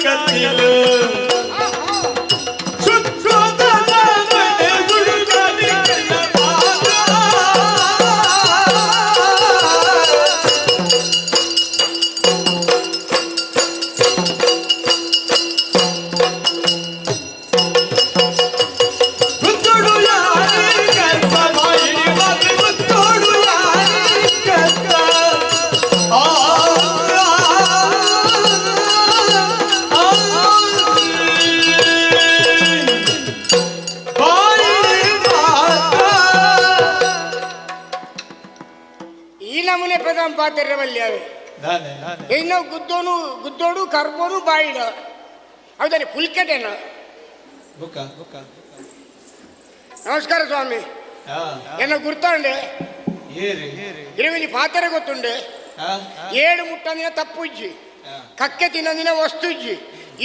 ಕತ್ತಿಲು ಇನ್ನು ಗುದ್ದೋನು ಗುದ್ದೋಡು ಕರ್ಬೋನು ಬಾಯಿಡ ಹೌದಾನೆ ಪುಲ್ಕೆಟೇನ. ನಮಸ್ಕಾರ ಸ್ವಾಮಿ, ಎನ್ನ ಗುರ್ತಾಂಡೆ ಇರುವಿನಿ ಪಾತ್ರೆ ಗೊತ್ತುಂಡೆ. ಏಳು ಮುಟ್ಟಂದಿನ ತಪ್ಪುಜ್ಜಿ, ಕಕ್ಕೆ ತಿನ್ನಂದಿನ ವಸ್ತುಜ್ಜಿ.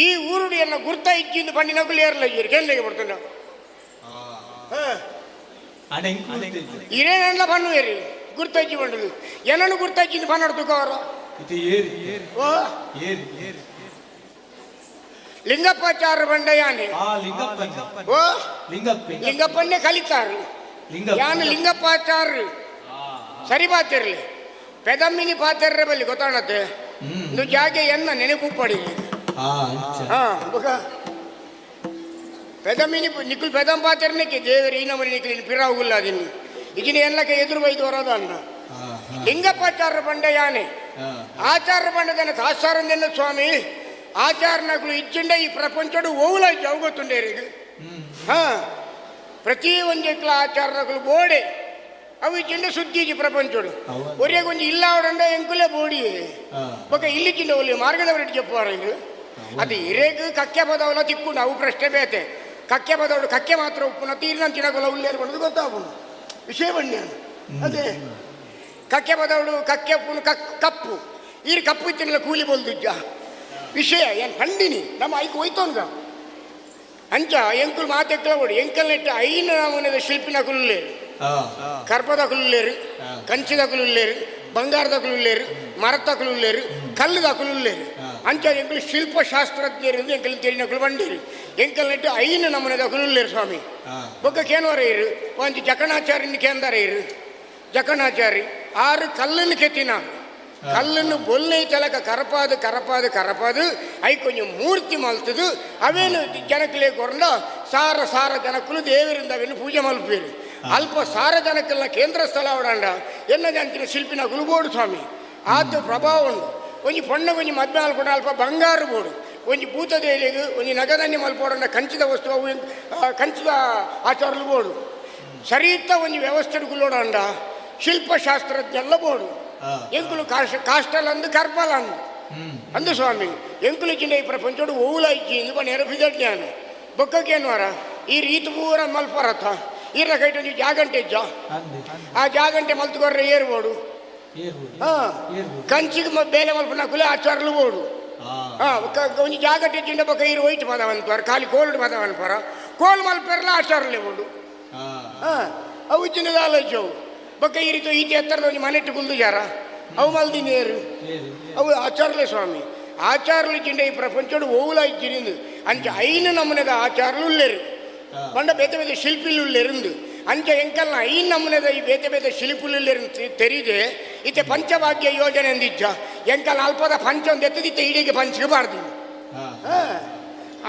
ಈ ಊರುಡು ಎನ್ನ ಗುರ್ತ ಇಜ್ಜಿಂದು ಪಂಡಿನಗುಲು ಏರ್ಲ ಇಜ್ಜಿರು ಕೆನ್ನೆಗೆ ಬರ್ತುಂಡ ಇರೇನೆಲ್ಲ ಪಣ್ಣು ಏರಿ ಗುರ್ತಜ್ಜಿ ಬಂಡದು ಏನನ್ನು ಗುರ್ತಜ್ಜಿಂದು ಪನ್ನಡು ತುಕವರ. ಓ ಲಿಂಗಪ್ಪಾಚಾರ್ಯ ಬಂಡಯಾನೆ. ಓ ಲಿಂಗಪ್ಪನ್ನೇ ಕಲಿತಾರು ಯಾನು ಲಿಂಗಪ್ಪಾಚಾರ್ಯ ಸರಿ ಪಾತಿರ್ಲಿ ಪೆದಮ್ಮಿನಿ ಪಾತಿರ್ರೆ ಬಲ್ಲಿ ಗೊತ್ತಾಣತ್ತೆ ಇಂದು ಜಾಗೆ ಎನ್ನ ನೆನಪು ಪಡಿ. ಹಾ ಬುಕ ಪೆದಮ್ಮಿನಿ ನಿಕ್ಕುಲ್ ಪೆದಂ ಪಾತಿರ್ನಕ್ಕೆ ದೇವರು ಈ ನಮ್ಮನೆ ನಿಕ್ಕಲಿನ ಪಿರಾವುಲ್ಲ ಅದಿನ್ನು ಇಜಿನ ಎಲ್ಲಕ್ಕೆ ಎದುರು ಬೈದು ಬರೋದ ಅನ್ನ. ಲಿಂಗಪ್ಪಾಚಾರ್ಯ ಬಂಡಯಾನೆ ಆಚಾರ್ಯ ಬಂಡದನ ತಾಸಾರಂದೆನ್ನ ಸ್ವಾಮಿ ಆಚಾರನಗಳು ಇಜ್ಜಿಂಡ ಈ ಪ್ರಪಂಚಡು ಓವುಲ ಅವು ಗೊತ್ತುಂಡೇರಿಗೆ. ಹಾ ಪ್ರತಿ ಒಂಜೆಕ್ಲ ಆಚಾರನಗಳು ಬೋಡೆ ಅವು ಇಜ್ಜಿಂಡ ಸುದ್ದಿಜಿ ಪ್ರಪಂಚಡು ಒರೇ ಕೊಂಚ ಇಲ್ಲ ಅವడంಡ ಎಂಕುಲೇ ಬೋಡಿ ಬೊಕ ಇಲ್ಲಿ ಚಿಂಡ ಒಲ್ಲಿ ಮಾರ್ಗದವರೆಡ್ಡಿ ಚೆಪ್ಪುವಾರ ಇಂದು ಅದು ಇರೇಗ್ ಕಕ್ಕೆ ಪದವಲ್ಲ ತಿಕ್ಕೊಂಡು ಅವು ಪ್ರಶ್ನೆ ಬೇತೆ. ಕಕ್ಕೆ ಪದವಡು ಕಕ್ಕೆ ಮಾತ್ರ ಉಪ್ಪುನ ತೀರ್ನ ತಿನ್ನಕೊಲ್ಲ ಉಲ್ಲೇರು ಬಂದು ಗೊತ್ತಾಗುನು ವಿಷಯ ಬಣ್ಣ ಅದೇ ಕಕ್ಕೆ ಪದವಡು ಕಕ್ಕೆ ಉಪ್ಪುನು ಕಪ್ಪು ಈರು ಕಪ್ಪು ಇತ್ತಿನ ಕೂಲಿ ಬೋಲ್ದುಜ್ಜ ವಿಷಯ ಏನು ಪಂಡಿನಿ ನಮ್ಮ ಐಕ್ ಹೋಯ್ತೋನ್ಗ ಅಂಚ ಎಂಕುಲು ಮಾತೆಕ್ಕಲ ಓಡಿ ಎಂಕಲ್ ನೆಟ್ಟು ಐನ ನಮೂನೆದ ಶಿಲ್ಪಿನ ಕುಲ್ಲೇರು ಕರ್ಪದ ಕುಲ್ಲೇರು ಕಂಚಿದ ಕುಲ್ಲೇರು ಬಂಗಾರದ ಕುಲ್ಲೇರು ಮರತ ಕುಲ್ಲೇರು ಕಲ್ಲುದ ಕುಲ್ಲೇರು ಅಂಚ ಎಂಕುಲು ಶಿಲ್ಪಶಾಸ್ತ್ರಜ್ಞರು ಎಂಕಲ್ ತೆರಿನಕುಲು ಬಂಡೀರು ಎಂಕಲ್ ನೆಟ್ಟು ಐನ ನಮೂನೆದ ಕುಲ್ಲೇರು ಸ್ವಾಮಿ. ಬೊಕ್ಕ ಕೇನವರ ಇರು ಒಂಜಿ ಜಕಣಾಚಾರ್ಯನ ಕೇಂದರ ಇರು ಜಕಣಾಚಾರಿ ಆರು ಕಲ್ಲನ್ನು ಕೆತ್ತಿನ ಕಲ್ಲನ್ನು ಬೊಲ್ಲೆ ತಲಕ ಕರಪಾದು ಕರಪಾದು ಕರಪಾದು I ಕೊಂಚ ಮೂರ್ತಿ ಮಲ್ತದು ಅವೇನು ಜನಕ್ಕಲೇ ಕೊರಂಡ ಸಾರ ಸಾರ ಜನಕ್ಕಲು ದೇವರಿಂದ ಅವೇನು ಪೂಜೆ ಮಲ್ಪೇರು ಅಲ್ಪ ಸಾರ ಜನಕ್ಕೆಲ್ಲ ಕೇಂದ್ರ ಸ್ಥಳ ಅವಡಂಡ ಎನ್ನ ಜಂತಿನ ಶಿಲ್ಪಿನ ಗುಲ್ಬೋಡು ಸ್ವಾಮಿ ಆತ ಪ್ರಭಾವ ಉಂಡು. ಒಂಜಿ ಪೊಣ್ಣ ಒಂಜಿ ಮದ್ಮೆ ಅಲ್ಪಡ ಅಲ್ಪ ಬಂಗಾರು ಬೋಡು ಒಂಜಿ ಭೂತದೇಲಿಗೆ ಒಂಜಿ ನಗದನ್ನಿ ಮಲ್ಪೋಡಂಡ ಕಂಚಿದ ವಸ್ತು ಅವು ಕಂಚಿದ ಆಚಾರಲು ಬೋಡು ಸರಿಯುತ್ತ ಒಂಜಿ ವ್ಯವಸ್ಥೆ ಗುಲ್ಲೋಡಂಡ ಶಿಲ್ಪಶಾಸ್ತ್ರಜ್ಞೆಲ್ಲ ಬೋಡು ಎಂಕುಲು ಕಾಶ ಕಾಷ್ಟಲಂದು ಕರ್ಪಲಂದು ಅಂದು ಸ್ವಾಮಿ ಎಂಕುಲು ಚಿಂಡ ಈ ಪ್ರಪಂಚೋಡು ಓವುಲ ಇಜ್ಜಿ ಇಂದು ನೆರಪಿದ ಜ್ಞಾನ ಬೊಕ್ಕಕ್ಕೇನು ವಾರ ಈ ರೀತಿ ಪೂರ ಮಲ್ಪರಥ ಈರ ಕೈಟ್ ಒಂಜಿ ಜಾಗಂಟೆ ಇಜ್ಜ ಆ ಜಾಗಂಟೆ ಮಲ್ತುಕೊರ್ರೆ ಏರ್ಬೋಡು ಹಾ ಕಂಚಿಗೆ ಬೇಲೆ ಮಲ್ಪನ ಕುಲೆ ಆಚಾರಲು ಬೋಡು ಹಾ ಒಂಜಿ ಜಾಗಂಟೆ ಚಿಂಡ ಬೊಕ್ಕ ಈರು ಒಯ್ಟ್ ಪದವನ್ಪರ ಖಾಲಿ ಕೋಲ್ಡ್ ಪದವನ್ಪರ ಕೋಲ್ ಮಲ್ಪೆರ್ಲ ಆಚಾರಲೆ ಬೋಡು ಹಾ ಅವು ಚಿನ್ನದ ಆಲೋಚವು ಬೊಕ್ಕ ಈ ರೀತಿ ಈತೆ ಎತ್ತರದ ಒಂಜಿ ಮನೆಟ್ಟು ಕುಂದು ಜಾರ ಅವು ಮಲ್ದಿನೇರು ಅವು ಆಚಾರಲೆ ಸ್ವಾಮಿ ಆಚಾರಲು ಚಿಂಡ ಈ ಪ್ರಪಂಚಡು ಓವುಲ ಇಜ್ಜಿನಿಂದು ಅಂಚ ಐನು ನಮೂನೆದ ಆಚಾರಲು ಉಲ್ಲೇರು ಪಂಡ ಬೇತೆ ಬೇತೆ ಶಿಲ್ಪಿಲು ಉಲ್ಲೇರಿಂದು ಅಂಚ ಎಂಕಲ್ನ ಐನ್ ನಮೂನೆದ ಈ ಬೇತೆ ಬೇತೆ ಶಿಲ್ಪಿಲು ಉಲ್ಲೇರು ತೆರಿದೆ ಇತ್ತೆ ಪಂಚಭಾಗ್ಯ ಯೋಜನೆ ಅಂದಿಜ್ಜ ಎಂಕಲ್ ಅಲ್ಪದ ಪಂಚ ಒಂದು ಎತ್ತದಿತ್ತೆ ಇಡೀಗೆ ಪಂಚಿಗೆ ಬಾರ್ದು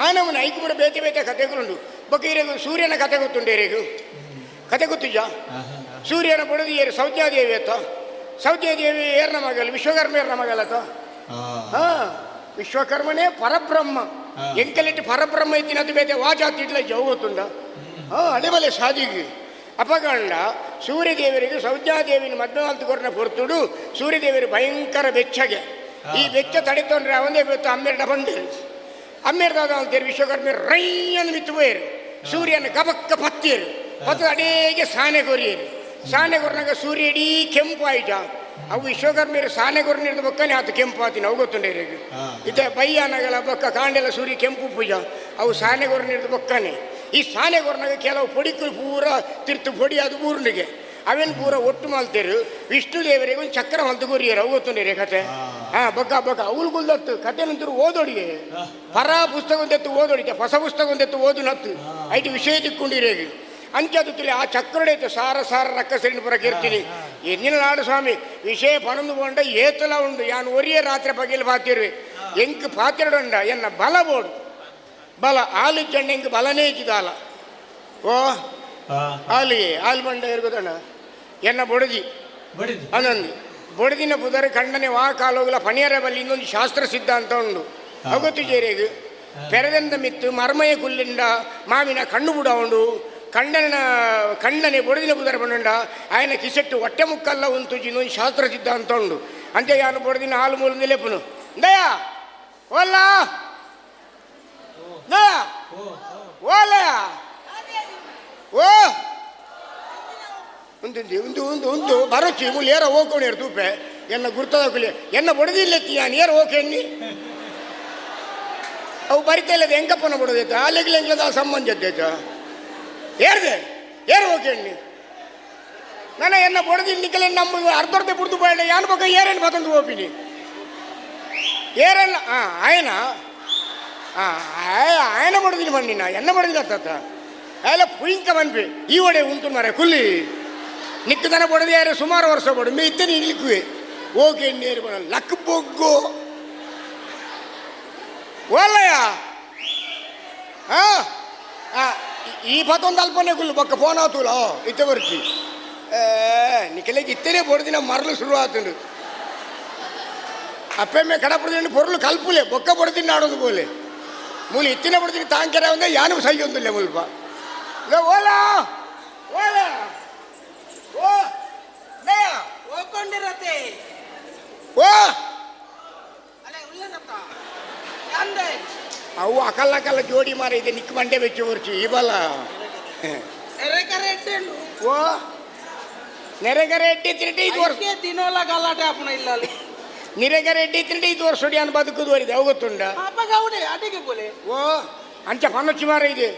ಆ ನಮೂನೆ ಐಕು ಪೂರ ಬೇತೆ ಬೇತೆ ಕತೆಗಳುಂಡು. ಬೊಕ್ಕ ಇರೆಗು ಸೂರ್ಯನ ಕತೆ ಗೊತ್ತುಂಡು ಇರೆಗು ಕತೆ ಗೊತ್ತಿಜ್ಜ ಸೂರ್ಯನ ಬಡದು ಏರು ಸೌಜ್ಞಾದೇವಿ ಅತ್ತ ಸೌಜ್ಞಾದೇವಿ ಏರ್ನ ಮಗಲ್ ವಿಶ್ವಕರ್ಮ ಏರ್ನ ಮಗಲತ್ತ ಹಾ ವಿಶ್ವಕರ್ಮನೇ ಪರಬ್ರಹ್ಮ ಎಂಕಲಿಟ್ಟು ಪರಬ್ರಹ್ಮ ಇತ್ತಿನದು ಬೇತೆ ವಾಜಾತಿಟ್ಲ ಜವು ಗೊತ್ತುಂಡ ಹಾ ಅಡೆಬಲೆ ಸಾದಿಗೆ ಅಪಗಂಡ ಸೂರ್ಯದೇವರಿಗೆ ಸೌಜ್ಞಾದೇವಿನ ಮದ್ವೆ ಕೊರನ ಪೊರ್ತುಡು ಸೂರ್ಯದೇವರು ಭಯಂಕರ ಬೆಚ್ಚಗೆ ಈ ಬೆಚ್ಚ ತಡೆತೊಂಡ್ರೆ ಅವನೇ ಬೆತ್ತು ಅಮ್ಮೇರ್ಡ ಬಂದಿರು ಅಮ್ಮೇರ್ದಾದ ಅಂತೇರಿ ವಿಶ್ವಕರ್ಮ ರೈಯನ್ನು ಮಿತ್ತು ಪೋಯರು ಸೂರ್ಯನ ಕಬಕ್ಕ ಪತ್ತಿಯರು ಪತ್ತು ಅಡೇಗೆ ಸಾನೆ ಕೊರಿಯರು ಸಾನೆ ಕೊರ್ನಾಗ ಸೂರ್ಯ ಇಡೀ ಕೆಂಪು ಆಯ್ತ ಅವು ವಿಶ್ವಕರ್ಮರು ಸಾನೆ ಕೊರ್ನಿರ್ದ ಬೊಕ್ಕನೆ ಆತ ಕೆಂಪು ಆತಿನ ಅವು ಗೊತ್ತುಂಡೇರಿ ಇತ್ತೆ ಬಯ್ಯಾನಗಲ ಬೊಕ್ಕ ಕಾಂಡೆಲ ಸೂರ್ಯ ಕೆಂಪು ಪೂಜ ಅವು ಸಾನೆ ಕೊರ್ನಿರ್ದ ಬೊಕ್ಕನೆ ಈ ಸಾನೆ ಕೊರ್ನಾಗ ಕೆಲವು ಪೊಡಿಕುಲು ಪೂರ ತಿರ್ತು ಪೊಡಿ ಅದು ಊರ್ನಿಗೆ ಅವೇನು ಪೂರ ಒಟ್ಟು ಮಲ್ತೇರು ವಿಷ್ಣು ದೇವರಿಗೆ ಒಂದು ಚಕ್ರ ಮಲ್ತು ಕೊರಿಯರು ಅವು ಗೊತ್ತುಂಡೇರಿ ಕತೆ. ಹಾ ಬೊಕ್ಕ ಬೊಕ್ಕ ಅವಳು ಗುಲ್ದತ್ತು ಕತೆ ನಂತರ ಓದೋಡಿಗೆ ಪರ ಪುಸ್ತಕ ಒಂದೆತ್ತು ಓದೋಡಿಗೆ ಹೊಸ ಪುಸ್ತಕ ಒಂದೆತ್ತು ಓದು ನತ್ತು ಐಟು ವಿಷಯ ತಿಕ್ಕೊಂಡಿರೇಗಿ ಅಂಚೆ ಆ ಚಕ್ರಡೈತೆ ಸಾರ ಸಾರ ರಕ್ಕಸರಿನ ಪುರ ಕೇರ್ತೀನಿ ಎನ್ನಿನ ನಾಡು ಸ್ವಾಮಿ ವಿಷಯ ಪನೊಂದು ಪೋಂಡ ಏತಲ ಉಂಡು ಯಾನ್ ಒರಿಯೇ ರಾತ್ರಿ ಪಗಿಲ್ ಪಾತಿರುವೆ ಎಂಕ್ ಪಾತಿರಡುಂಡ ಎನ್ನ ಬಲ ಬೋಡು ಬಲ ಆಲು ಚೆಂಡ ಎಂಕ್ ಬಲನೇ ಇದ್ದಿದಾಲ ಓ ಆಲಿ ಆಲ್ ಬಂಡ ಇರ್ಗೋದಣ್ಣ ಎನ್ನ ಬೊಡದಿ ಅನಂದು ಬೊಡದಿನ ಪುದರ್ ಕಣ್ಣನೆ ವಾ ಕಾಲೋಗಲ ಪಣಿಯರ ಬಲ್ಲಿ ಇನ್ನೊಂದು ಶಾಸ್ತ್ರ ಸಿದ್ಧಾಂತ ಉಂಡು ಅಗತ್ತು ಜೇರೇಗು ಪೆರದಂದ ಮಿತ್ತು ಮರ್ಮಯ ಕುಲ್ಲಿಂಡ ಮಾವಿನ ಕಣ್ಣು ಬುಡ ಉಂಡು ಕಣ್ಣನ ಕಣ್ಣನೆ ಬೊಡದಿನ ಪುದರ್ ಬಂಡ ఆయన ಕಿಸೆಟ್ಟು ಹೊಟ್ಟೆ ಮುಕ್ಕಲ್ಲ ಉಂಟು ಇನ್ನೊಂದು ಶಾಸ್ತ್ರ ಸಿದ್ಧಾಂತ ಉಂಡು ಅಂತೆ ಯಾನು ಬೊಡದಿನ ಹಾಲು ಮೂಲ ನಿಲೆಪುನು ದಯಾ ಓಲ್ಲ ದಯಾ ಓಲಯ ಓ ಉಂದು ಉಂದು ಉಂದು ಉಂದು ಬರಚಿ ಮುಲ್ ಏರ ಹೋಗೋಣೇರು ತೂಪೆ ಎನ್ನ ಗುರ್ತದ ಎನ್ನ ಬೊಡದಿಲ್ಲೆತ್ತಿ ಯಾನ್ ಏರ ಹೋಕೆನ್ನಿ ಅವು ಬರಿತಾ ಇಲ್ಲದ ಎಂಕಪ್ಪನ ಬಡದೈತ ಅಲ್ಲಿಗೆ ಎಂಗ್ಲದ ಸಂಬಂಧ ಇದ್ದೈತ ಏರ್ದೆ ಏರ್ ಹೋಕೆಣ್ಣಿ ನನ್ನ ಎನ್ನ ಬೊಡದಿಲ್ಲ ನಿಕ್ಕಲೆ ನಮ್ಮ ಅರ್ಧರ್ಧ ಬುಡ್ದು ಬೇಡ ಯಾನ್ ಬೊಕ್ಕ ಏರೇನು ಬತ್ತಂದು ಹೋಪಿನಿ ಏರಲ್ಲ ఆయన ఆయన ಬಡದಿನಿ ಮಣ್ಣಿನ ಎನ್ನ ಬಡದಿಲ್ಲ ತಾತ ಅಲ್ಲ ಪುಯಿಂಕ ಮನ್ಪಿ ಈ ಒಡೆ ಉಂಟು ಮಾರೆ ಕುಲ್ಲಿ ನಿಕ್ಕದನ ಬಡದು ಯಾರು ಸುಮಾರು ವರ್ಷ ಬಡು ಮೇ ಇತ್ತನೆ ಇಲ್ಲಿಕ್ಕುವೆ ಓಕೆ ನೇರು ಬಡ ಲಕ್ ಬೊಗ್ಗು ಓಲ್ಲಯ್ಯ ಈ ಪತ್ತೊಂದು ಅಲ್ಪನೆ ಕುಲ್ಲು ಬೊಕ್ಕ ಫೋನ್ ಆತುಲ ಇತ್ತೆ ಬರ್ಚಿ ನಿಕ್ಕಲೆಗೆ ಇತ್ತನೇ ಬಡದಿನ ಮರಲು ಶುರು ಆತುಂಡು ಅಪ್ಪೆಮ್ಮೆ ಕಡಪುಡದಿಂದ ಪೊರ್ಲು ಕಲ್ಪುಲೆ ಬೊಕ್ಕ ಬಡದಿನ ಆಡೋದು ಬೋಲೆ ಮೂಲಿ ಇತ್ತಿನ ಬಡದಿನ ತಾಂಕೆರೆ ಒಂದೇ ಯಾನು ಸಹ್ಯೊಂದಿಲ್ಲ ಮುಲ್ಪ ಓಲಾ ಓಲಾ ಓ ದಯಾ ಹೋಗ್ಕೊಂಡಿರತ್ತೆ ಓ ಅಲೆ ಉಳ್ಳನತ್ತ ಅಂದೆ ಅವು ಅಕಲ್ಲ ಅಕಲ್ಲ ಜೋಡಿ ಮಾರ ಇದೆ ನಿಕ್ ಮಂಡೆ ಬೆಚ್ಚು ಬರ್ಚಿ ಇವಲ್ಲ ಎರೆಕರೆ ಎಡ್ಡೆಂಡು ಓ ನೆರೆಗರೆ ಎಡ್ಡಿ ತಿಂಡಿ ಇದು ವರ್ಷ ಐಕೆ ದಿನೋಲ ಗಲಾಟೆ ಆಪುನ ಇಲ್ಲ ಅಲ್ಲಿ ನಿರೆಗರೆ ಎಡ್ಡಿ ತಿಂಡಿ ಇದು ವರ್ಷ ಅನ್ ಬದುಕುದು ವರಿದೆ ಅವು ಗೊತ್ತುಂಡ ಅಪ್ಪ ಗೌಡೆ ಅಡಿಗೆ ಬೋಲೆ ಓ ಅಂಚ ಪನ್ನೊಚ್ಚಿ ಮಾರ ಇದೆ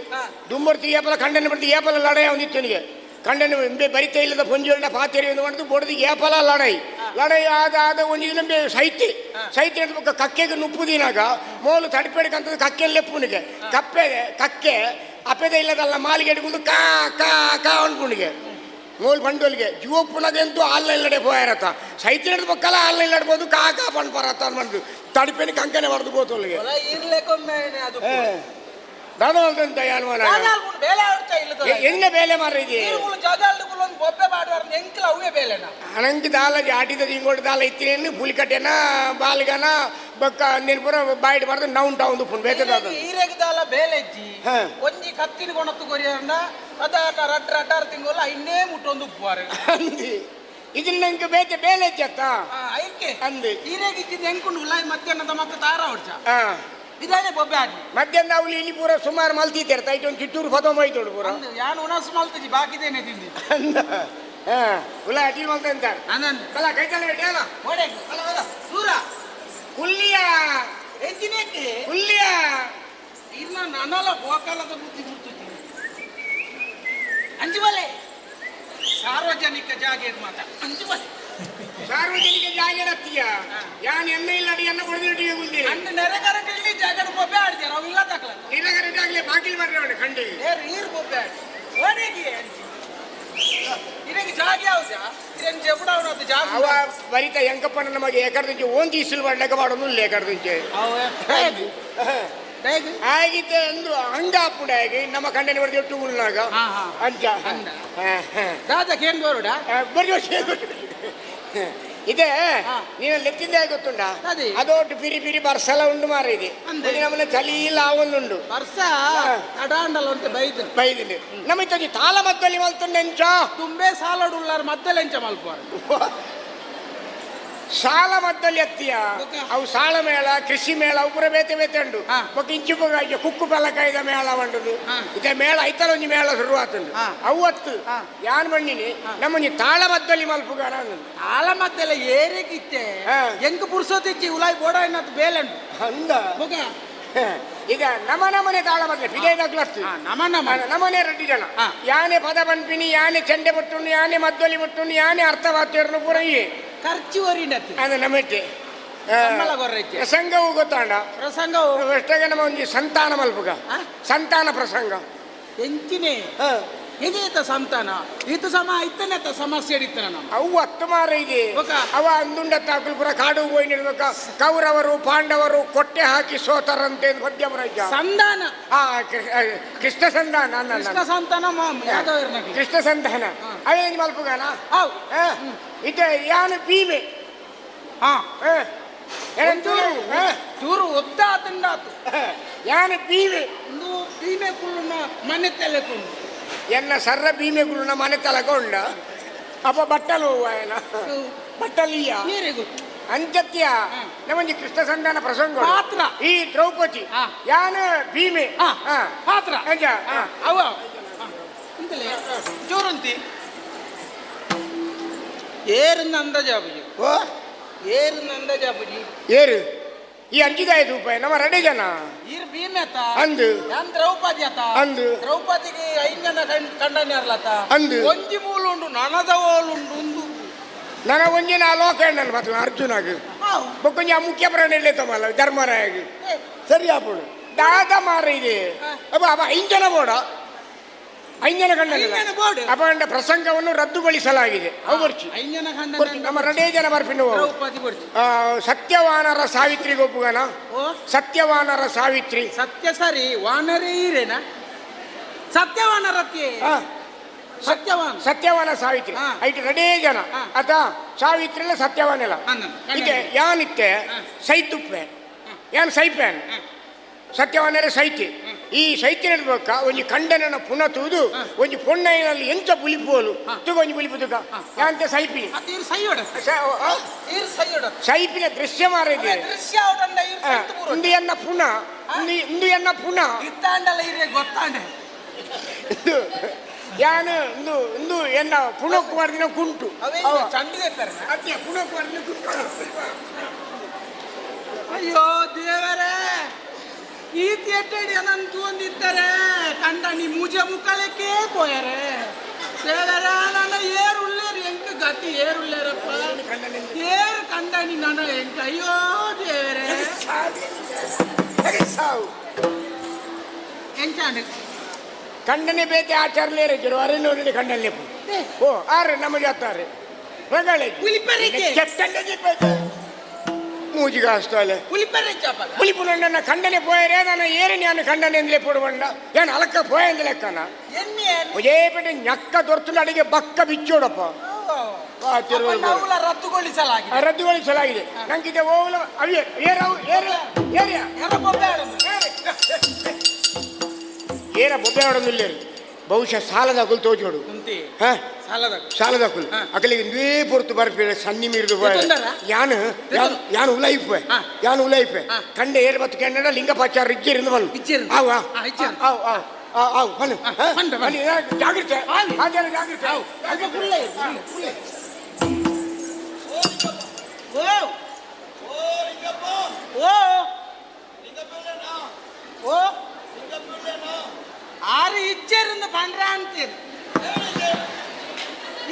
ದುಂಬರ್ತಿ ಏಪಲ ಕಂಡನೆ ಬಿಡ್ತಿ ಏಪಲ ಲಡಾಯಿ ಅವನಿತ್ತನಿಗೆ ಕಂಡನೆ ಇಂಬೆ ಬರಿತ ಇಲ್ಲದ ಪೊಂಜೋಳ್ನ ಪಾತೆರಿ ಎಂದು ಮಾಡಿದ್ದು ಬೊಡದಿಗೆ ಏಪಲ ಲಡಾಯಿ ಲಡಾಯಿ ಆದ ಆದ ಒಂಜಿ ದಿನ ಸೈತಿ ಸೈತಿ ಅಂತ ಬೊಕ್ಕ ಕಕ್ಕೆಗೆ ನುಪ್ಪು ದಿನಾಗ ಮೋಲು ತಡಿಪೇಡಕ್ಕಂತದ್ದು ಕಕ್ಕೆಲ್ಲೆಪ್ಪುನಿಗೆ ಕಪ್ಪೆ ಕಕ್ಕೆ ಅಪ್ಪೆದ ಇಲ್ಲದಲ್ಲ ಮಾಲಿಗೆ ಹಿಡ್ಕೊಂಡು ಕಾ ಕಾ ಕಾ ಅನ್ಪುಣಿಗೆ ಮೋಲ್ ಬಂಡೋಲ್ಗೆ ಜೀವಪ್ಪುನಗೆಂತೂ ಆಲ್ಲ ಇಲ್ಲಡೆ ಪೋಯಾರತ್ತ ಸೈತಿ ಹಿಡಿದ ಬೊಕ್ಕಲ ಆಲ್ಲ ಇಲ್ಲಡ್ಬೋದು ಕಾ ಕಾ ಪಣ್ ಪರತ್ತ ಅನ್ಬಂದು ತಡಿಪೇನಿ ಕಂಕನೆ ಹೊಡೆದು ಬೋತೋಲ್ಗೆ ಹೊಲ ಇರ್ಲೇಕೊಮ್ಮೆ ಅದು ದಾದ ಯಾನ್ವನ ಬೇಲೆ ಆಡ್ತಾ ಇಲ್ಲ ಎನ್ನ ಬೇಲೆ ಮಾರಿದಿ ಜಗಾಲ್ಡುಗುಲು ಒಂದು ಬೊಬ್ಬೆ ಬಾಡುವಾರ ಎಂಕ್ಲ ಅವೇ ಬೇಲೆನ ಅನಂತ ದಾಲ ಆಟಿದ ಇಂಗೋಡು ದಾಲ ಇತ್ತಿನೇನು ಪುಲಿಕಟ್ಟೆನ ಬಾಲ್ಗನ ಬೊಕ್ಕ ನೆನ್ಪುರ ಬಾಯಿಡ್ ಬಾರ್ದು ನೌನ್ ಟೌನ್ ಪುನ್ ಬೇತದ ಈರೆಗ್ ದಾಲ ಬೇಲೆಜ್ಜಿ ಹಾ. ಒಂಜಿ ಕತ್ತಿನ ಕೊಣತ್ತು ಕೊರಿಯಂಡ ಅದಾಟ ರಡ್ ರಡ್ಡಾರ್ ತಿಂಗೋಲ ಇನ್ನೇ ಮುಟ್ಟೊಂದು ಉಪ್ಪುವಾರು ಅಂದಿ ಇದನ್ನ ನಂಗೆ ಬೇತೆ ಬೇಲೆ ಚತ್ತ ಐಕೆ ಅಂದಿ ಈರೆಗ್ ಇದ್ದಿದ್ದು ಎಂಕುಂಡು ಉಲಾಯ್ ಮಧ್ಯಾಹ್ನದ ಮಕ್ಕ ತಾರ ಹೊಡ್ಚ ಹಾ ಇದಾನೆ ಬೊಬ್ಬೆ ಆಡಿ ಮಧ್ಯಾಹ್ನ ಅವಳು ಇಲ್ಲಿ ಪೂರ ಸುಮಾರು ಮಲ್ತೀತಾರೆ ತೈಟ್ ಒಂದು ಚಿಟ್ಟೂರು ಫತೋಮೈತೋಡು ಪೂರ ಅಂದು ಯಾನ್ ಉಣಸ್ ಮಲ್ತಜಿ ಬಾಕಿದೇನೆ ತಿಂದಿ ಅಂದ ಹಾ ಉಲ್ಲ ಅಟೀಲ್ ಮಲ್ತಂತಾರೆ ಅನಂದ್ ಬಲ ಕೈತಲ್ಲ ಅಲ್ಲ ಓಡೆ ಅಲ್ಲ ಅಲ್ಲ ದೂರ ಕುಲ್ಲಿಯ ಎಂಜಿನೇಕೆ ಕುಲ್ಲಿಯ ಇನ್ನ ನನಲ ಗೋಕಾಲದ ಬುದ್ಧಿ ಮುಟ್ಟುತ್ತಿ ಅಂಜುಬಲೆ ಸಾರ್ವಜನಿಕ ಜಾಗೆ ಮಾತ ಅಂಜುಬಲೆ ಸಾರ್ವಜನಿಕ ಜಾಗರತ್ತೀಯ ಯಾನ್ ಎಣ್ಣೆ ಇಲ್ಲ ಅಡಿ ಎಣ್ಣೆ ಕೊಡದಿಟ್ಟಿಗೆ ಕುಲ್ದಿ ಅಂಡ್ ನೆರೆಗರಟ್ ಇಲ್ಲಿ ಜಾಗಡ್ ಬೊಬ್ಬೆ ಆಡ್ತಾರೆ ಅವು ಇಲ್ಲ ತಕ್ಲ ನಿನಗರೆಡ್ಡಾಗ್ಲಿ ಬಾಗಿಲು ಬರ್ರಿ ಅವನು ಖಂಡಿ ಏರು ಈರು ಬೊಬ್ಬೆ ಆಡಿ ಓಡೆಗೆ ಅಂಜಿ ಇದಕ್ಕೆ ಜಾಗೆ ಯಾವ್ದಾ ಇದನ್ನು ಜಬುಡ ಅವನದ್ದು ಜಾಗ ಅವ ಬರಿತ ಎಂಕಪ್ಪನ ನಮಗೆ ಏಕರ್ದಿಂಚೆ ಓಂತಿ ಇಸಿಲ್ ಮಾಡ್ಲಕ್ಕ ಮಾಡೋದು ಲೇಕರ್ದಿಂಚೆ ಆಗಿತ್ತೆ ಅಂದು ಹಂಗ ಅಪ್ಪುಡಾಗಿ ನಮ್ಮ ಕಂಡನೆ ಬರೆದು ಎಟ್ಟು ಉಲ್ನಾಗ ಹಾ, ಹಾ. ಅಂಚ ಅಂದ. ದಾದ ಕೇಂದ್ರ ಬರಿ ಇದೆ ಹಾ. ನೀನು ಲೆತ್ತಿದ್ದೆ ಗೊತ್ತುಂಡ ಅದೇ. ಅದೊಟ್ಟು ಪಿರಿ ಪಿರಿ ಬರ್ಸಲ ಉಂಡು ಮಾರ ಇದೆ ಅಂದೆ. ನಮ್ಮನ್ನ ಚಲಿ ಇಲ್ಲ ಒಂದುಂಡು ವರ್ಷ ತಡಾಂಡಲ ಅಂತ ಬೈದು ಬೈದಿಲ್ಲ ನಮ್ಮ ಇತ್ತೊಂಜಿ ತಾಲ ಮದ್ದಲ್ಲಿ ಮಲ್ತುಂಡೆಂಚ ತುಂಬೆ ಸಾಲಡ್ ಉಳ್ಳಾರ ಮದ್ದಲೆಂಚ ಮಲ್ಪುವಾರು ಸಾಲ ಮದ್ದಲ್ಲಿ ಎತ್ತಿಯ ಬೊಕ್ಕ. ಅವು ಸಾಲ ಮೇಳ ಕೃಷಿ ಮೇಳ ಅವು ಪೂರ ಬೇತೆ ಬೇತೆ ಉಂಡು ಹಾ. ಬೊಕ್ಕ ಇಂಚು ಬೊಕ್ಕ ಕುಕ್ಕು ಪಲಕಾಯ್ದ ಮೇಳ ಉಂಡುದು ಹಾ. ಇತ್ತೆ ಮೇಳ ಐತಲ ಒಂಜಿ ಮೇಳ ಶುರು ಆತುಂಡು ಹಾ. ಅವು ಅತ್ತು ಹಾ. ಯಾನ್ ಮಣ್ಣಿನಿ ನಮ್ಮೊಂಜಿ ತಾಳ ಮದ್ದಲ್ಲಿ ಮಲ್ಪುಗಾರ ಅಂದ್ರು. ತಾಳ ಮದ್ದೆಲ್ಲ ಏರಿಗಿತ್ತೆ ಹಾ. ಎಂಕ್ ಪುರ್ಸೊತ್ತಿಚ್ಚಿ ಉಲಾಯ್ ಬೋಡ ಇನ್ನತ್ತು ಬೇಲೆಂಡು ಅಂದ ಬೊಕ ಈಗ ನಮ ನಮನೆ ತಾಳ ಮದ್ಲೆ ಪಿದೈದಾಗ್ಲು ಅತ್ತು ನಮ ನಮ ನಮನೆ ರಡ್ಡಿ ಜನ ಹಾ. ಯಾನೆ ಪದ ಪನ್ಪಿನಿ ಯಾನೆ ಚೆಂಡೆ ಬಟ್ಟುನು ಯಾನೆ ಮದ್ದೊಲಿ ಬಟ್ಟುನು ಯಾನೆ ಅರ್ಥವಾತೇರ್ನು ಪೂರ ಈ ಖರ್ಚು ಒರಿನತ್ತು ಅದು ನಮ್ಮೆಟ್ಟೆ ಸಂಬಳ ಕೊರ್ರೆಜ್ಜೆ. ಪ್ರಸಂಗವು ಗೊತ್ತಾಂಡ. ಪ್ರಸಂಗವು ಅಷ್ಟಾಗ ನಮ್ಮ ಒಂಜಿ ಸಂತಾನ ಮಲ್ಪುಗ. ಸಂತಾನ ಪ್ರಸಂಗ. ಎಂಚಿನೇ ಎದೇತ ಸಂತಾನ ಇತ್ತು ಸಮ ಇತ್ತನೇತ ಸಮಸ್ಯೆ ಇತ್ತನ ನಮ್ಮ. ಅವು ಹತ್ತು ಮಾರ ಇದೆ. ಬೊಕ? ಅವ ಅಂದುಂಡ ತಾಕುಲ್ ಪುರ ಕಾಡು ಹೋಗಿ ನಿಲ್ಬೇಕ. ಕೌರವರು ಪಾಂಡವರು ಕೊಟ್ಟೆ ಹಾಕಿ ಸೋತರಂತೆ ಪದ್ಯಮರಾಜ. ಸಂಧಾನ. ಆ ಕೃಷ್ಣ ಸಂಧಾನ ಅಲ್ಲ, ಅಲ್ಲ, ಕೃಷ್ಣ ಸಂತಾನ ಯಾದವರ್ನಕ್ಲೆ. ಕೃಷ್ಣ ಸಂಧಾನ. ಅವೇನು ಮಲ್ಪುಗಾನ? ಅವು. ಇದು ಯಾನು ಭೀಮೆ. ಹಾ. ಏನಂತೂ? ಚೂರು ಒದ್ದ ಆತಂಡಾತು. ಯಾನು ಭೀಮೆ. ಒಂದು ಭೀಮೆ ಕುಳ್ಳುನ ಮನೆ ತಲೆ ಕುಳ್ಳು. ಎನ್ನ ಸರ್ರ ಭೀಮೆ ಗುರುನ ಮನೆ ತಲಕ ಉಂಡ ಅಪ್ಪ ಬಟ್ಟಲು ಹೂವ ಏನ ಬಟ್ಟಲಿಯ ನೀರೇ ಗೊತ್ತು. ಅಂಚತ್ಯ. ನಮ್ಮೊಂಜಿ ಕೃಷ್ಣ ಸಂಧಾನ ಪ್ರಸಂಗ. ಪಾತ್ರ. ಈ ದ್ರೌಪದಿ. ಯಾನ ಭೀಮೆ. ಪಾತ್ರ. ಅಂಚ. ಅವ ಅಂತಲೇ ಚೂರುಂತಿ ಏರಿಂದ ಅಂದಾಜಾಬುಜಿ. ಓ. ಏರಿಂದ ಅಂದಾಜಾಬುಜಿ. ಏರು ಈ ಅಂಜಿದಾಯ ರೂಪಾಯಿ ನಮ್ಮ ರೆಡಿ ಜನ. ಈರ್ ಭೀಮೆ ಆತ. ಅಂದು. ಯಾನ್ ದ್ರೌಪದಿ ಆತ. ಅಂದು. ದ್ರೌಪದಿಗೆ ಐನ್ ಜನ ಕಂಡನ್ಯಾರ್ಲತ. ಅಂದು. ಒಂಜಿ ಮೂಲುಂಡು ನನದ ಓಲುಂಡು ಉಂದು. ನನ್ನ ಒಂಜಿನ ಲೋಕ ನನ್ನ ಬತ್ತಲ ಅರ್ಜುನಾಗ. ಹಾವು. ಬೊಕ್ಕೊಂಜಿ ಆ ಮುಖ್ಯ ಪ್ರಾಣಿ ತಮ್ಮಲ್ಲ ಧರ್ಮರಾಯಗ್. ಏ. ಸರಿ ಆಪುಡು ದಾದ ಮಾರ ಇದೆ. ಅಪ್ಪ ಅಪ್ಪ ಐದು ಜನ ಬೋಡ ಐದು ಜನ ಐದು ಜನ ಬೋಡು. ಕಂಡ ಅಪಂಡ ಪ್ರಸಂಗವನ್ನು ರದ್ದುಗೊಳಿಸಲಾಗಿದೆ. ಅವು ಬರ್ಚಿ. ಐನ್ ಜನ ಬರ್ಚಿ. ಕಂಡನ್ಯಾರ್. ನಮ್ಮ ರಡೇ ಜನ ಬರ್ಪಿನ ದ್ರೌಪದಿ ಬರ್ಚಿ. ಸತ್ಯವಾನರ ಸಾವಿತ್ರಿ ಗೊಪ್ಪುಗನ. ಓ. ಸತ್ಯವಾನರ ಸಾವಿತ್ರಿ. ಸತ್ಯ ಸರಿ ವಾನರೇ ಈರೇನ ಸತ್ಯವಾನರತಿ. ಸತ್ಯವಾನ. ಸತ್ಯವಾನ ಸಾವಿತ್ರಿ. ಐಟ್ ರಡೇ ಜನ. ಆತ ಸಾವಿತ್ರಿ ಇಲ್ಲ ಸತ್ಯವಾನ ಇಲ್ಲ. ಅನ್ನ, ಕಣ್ಣಲ್ಲಿ. ಇದೆ ಯಾನಿತ್ತೆ ಸೈತುಪ್ಪೆ ಯಾನ್ ಸೈಪೇನ್ ಸತ್ಯವಾನರೇ ಸೈತಿ. ಈ ಸೈತಿ ನಡ್ಬೇಕ ಒಂಜಿ ಕಂಡನನ ಪುನಃ ತೂದು ಒಂಜಿ ಪೊಣ್ಣೈನಲ್ಲಿ ಎಂಚ ಪುಲಿಪೋಲು ತುಗ ಒಂಜಿ ಪುಲಿಪು ತುಗ ಯಾಂತೆ ಸೈಪಿ. ಅದು ಇರು ಸೈಯೋಡ. ಆ? ಇರು ಸೈಯೋಡ. ಸೈಪಿನ ದೃಶ್ಯ ಮಾರಿದೆ. ದೃಶ್ಯ ಅವಡಂಡ ಇರು ಸೈತು ಪೂರ. ಇಂದು ಎನ್ನ ಪುನಃ ಇಂದು ಇಂದು ಎನ್ನ ಪುನಃ. ಇತ್ತಾಂಡಲ ಇರೇ ಗೊತ್ತಾಂಡೆ. ಇಂದು ಯಾನು ಇಂದು ಇಂದು ಎನ್ನ ಪುನಃ ದಿನ ಕುಂಟು. ಅವೇ ಅವ. ಚಂಡಿದೆ ಪೆರ್ನ. ಅದೇ ಪುನಃ ದಿನ ಕುಂಟು. ಅಯ್ಯೋ ದೇವರೇ ಈ ಥಿಯೇಟರ್ ಏನಂತ ತೂಂದಿದ್ದಾರೆ ಕಂಡ ನೀ ಮೂಜೆ ಮುಕ್ಕಲಕ್ಕೆ ಪೋಯರೆ ದೇವರೇ ನನ್ನ ಏರುಳ್ಳೇರು ಎಂಕ ಗತಿ ಏರುಳ್ಳೇರಪ್ಪ ಏರು ಕಂಡ ನೀ ನನ್ನ ಎಂಕ ಅಯ್ಯೋ ದೇವರೇ. ಸಾವು. ಎಂಚಾಂಡ್. ಕಂಡನೆ ಬೇತೆ ಆಚಾರಲೇರೆ ಜರು ಅರೆ ನೋಡಿ ಕಂಡನೆ ಓ ಆರೆ ನಮ್ಮ ಜಾತಾರೆ ರಗಳೆ. ಉಲಿಪರಿಗೆ. ಮೂಜಿಗ ಅಷ್ಟಲೆ. ಉಲಿಪರೆ ಚಾಪದ. ಪುಲಿಪು ನನ್ನ ಕಂಡನೆ ಪೋಯರೆ ನಾನು ಏರೆ ನಾನು ಕಂಡನೆ ಎಂದಲೇ ಪೋಡುವಂಡ ಏನು ಅಲಕ್ಕ ಪೋಯಂದ ಲೆಕ್ಕನ. ಎನ್ನಿ. ಒಜೇ ಪೇಟೆ ñಕ್ಕ ದೊರ್ತುಂಡ ಅಡಿಗೆ ಬಕ್ಕ ಬಿಚ್ಚೋಡಪ್ಪ. ಆ, ತಿರುವಳ್ಳಿ. ನಾವುಲ ರದ್ದುಗೊಳಿಸಲಾಗಿದೆ. ರದ್ದುಗೊಳಿಸಲಾಗಿದೆ ನಂಗಿದೆ ಓವಲ ಅವಿಯ ಏರವು ಏರ ಏರಿಯ. ಎರ ಬೊಬ್ಬೆ ಆಡೋದು. ಏರ ಬೊಬ್ಬೆ ಆಡೋದಿಲ್ಲ ಬಹುಶಃ ಸಾಲದ ಅಕುಲು ತೋಜೋಡು. ಕುಂತಿ. ಹಾ. ಸಾಲದ. ಸಾಲದ ಅಕುಲು. ಅಕಲಿಗೆ ಇಂದೇ ಪೊರ್ತು ಬರ್ಪಿರ ಸನ್ನಿ ಮೀರಿದು ಪೋಯೆ. ಎತ್ತುಂಡರ? ಯಾನು ಯಾನು ಉಲೈಪೆ. ಯಾನು ಉಲೈಪೆ. ಕಂಡೆ ಏರ್ ಬತ್ತು ಕೆನ್ನಡ ಲಿಂಗಪಾಚಾರ ಇಜ್ಜಿರಿಂದ ಬನ್ನು. ಇಜ್ಜಿರಿಂದ. ಆವು. ಇಜ್ಜಿರಿಂದ. ಆವು ಆವು ಆವು ಆವು ಬನ್ನು. ಬನ್ನಿ, ಬನ್ನಿ. ಬನ್ನಿ, ಜಾಗ್ರತೆ. ಆವಿ. ಆಚಾರ ಜಾಗ್ರತೆ. ಆವು. ಅಲ್ಪ ಕುಳ್ಳೆ ಇರು, ಕುಳ್ಳೆ, ಕುಳ್ಳೆ. ಓ ಓ ಓ ಆರು ಇಚ್ಚೇರಿಂದ ಪಂಡ್ರ ಅಂತೀರಿ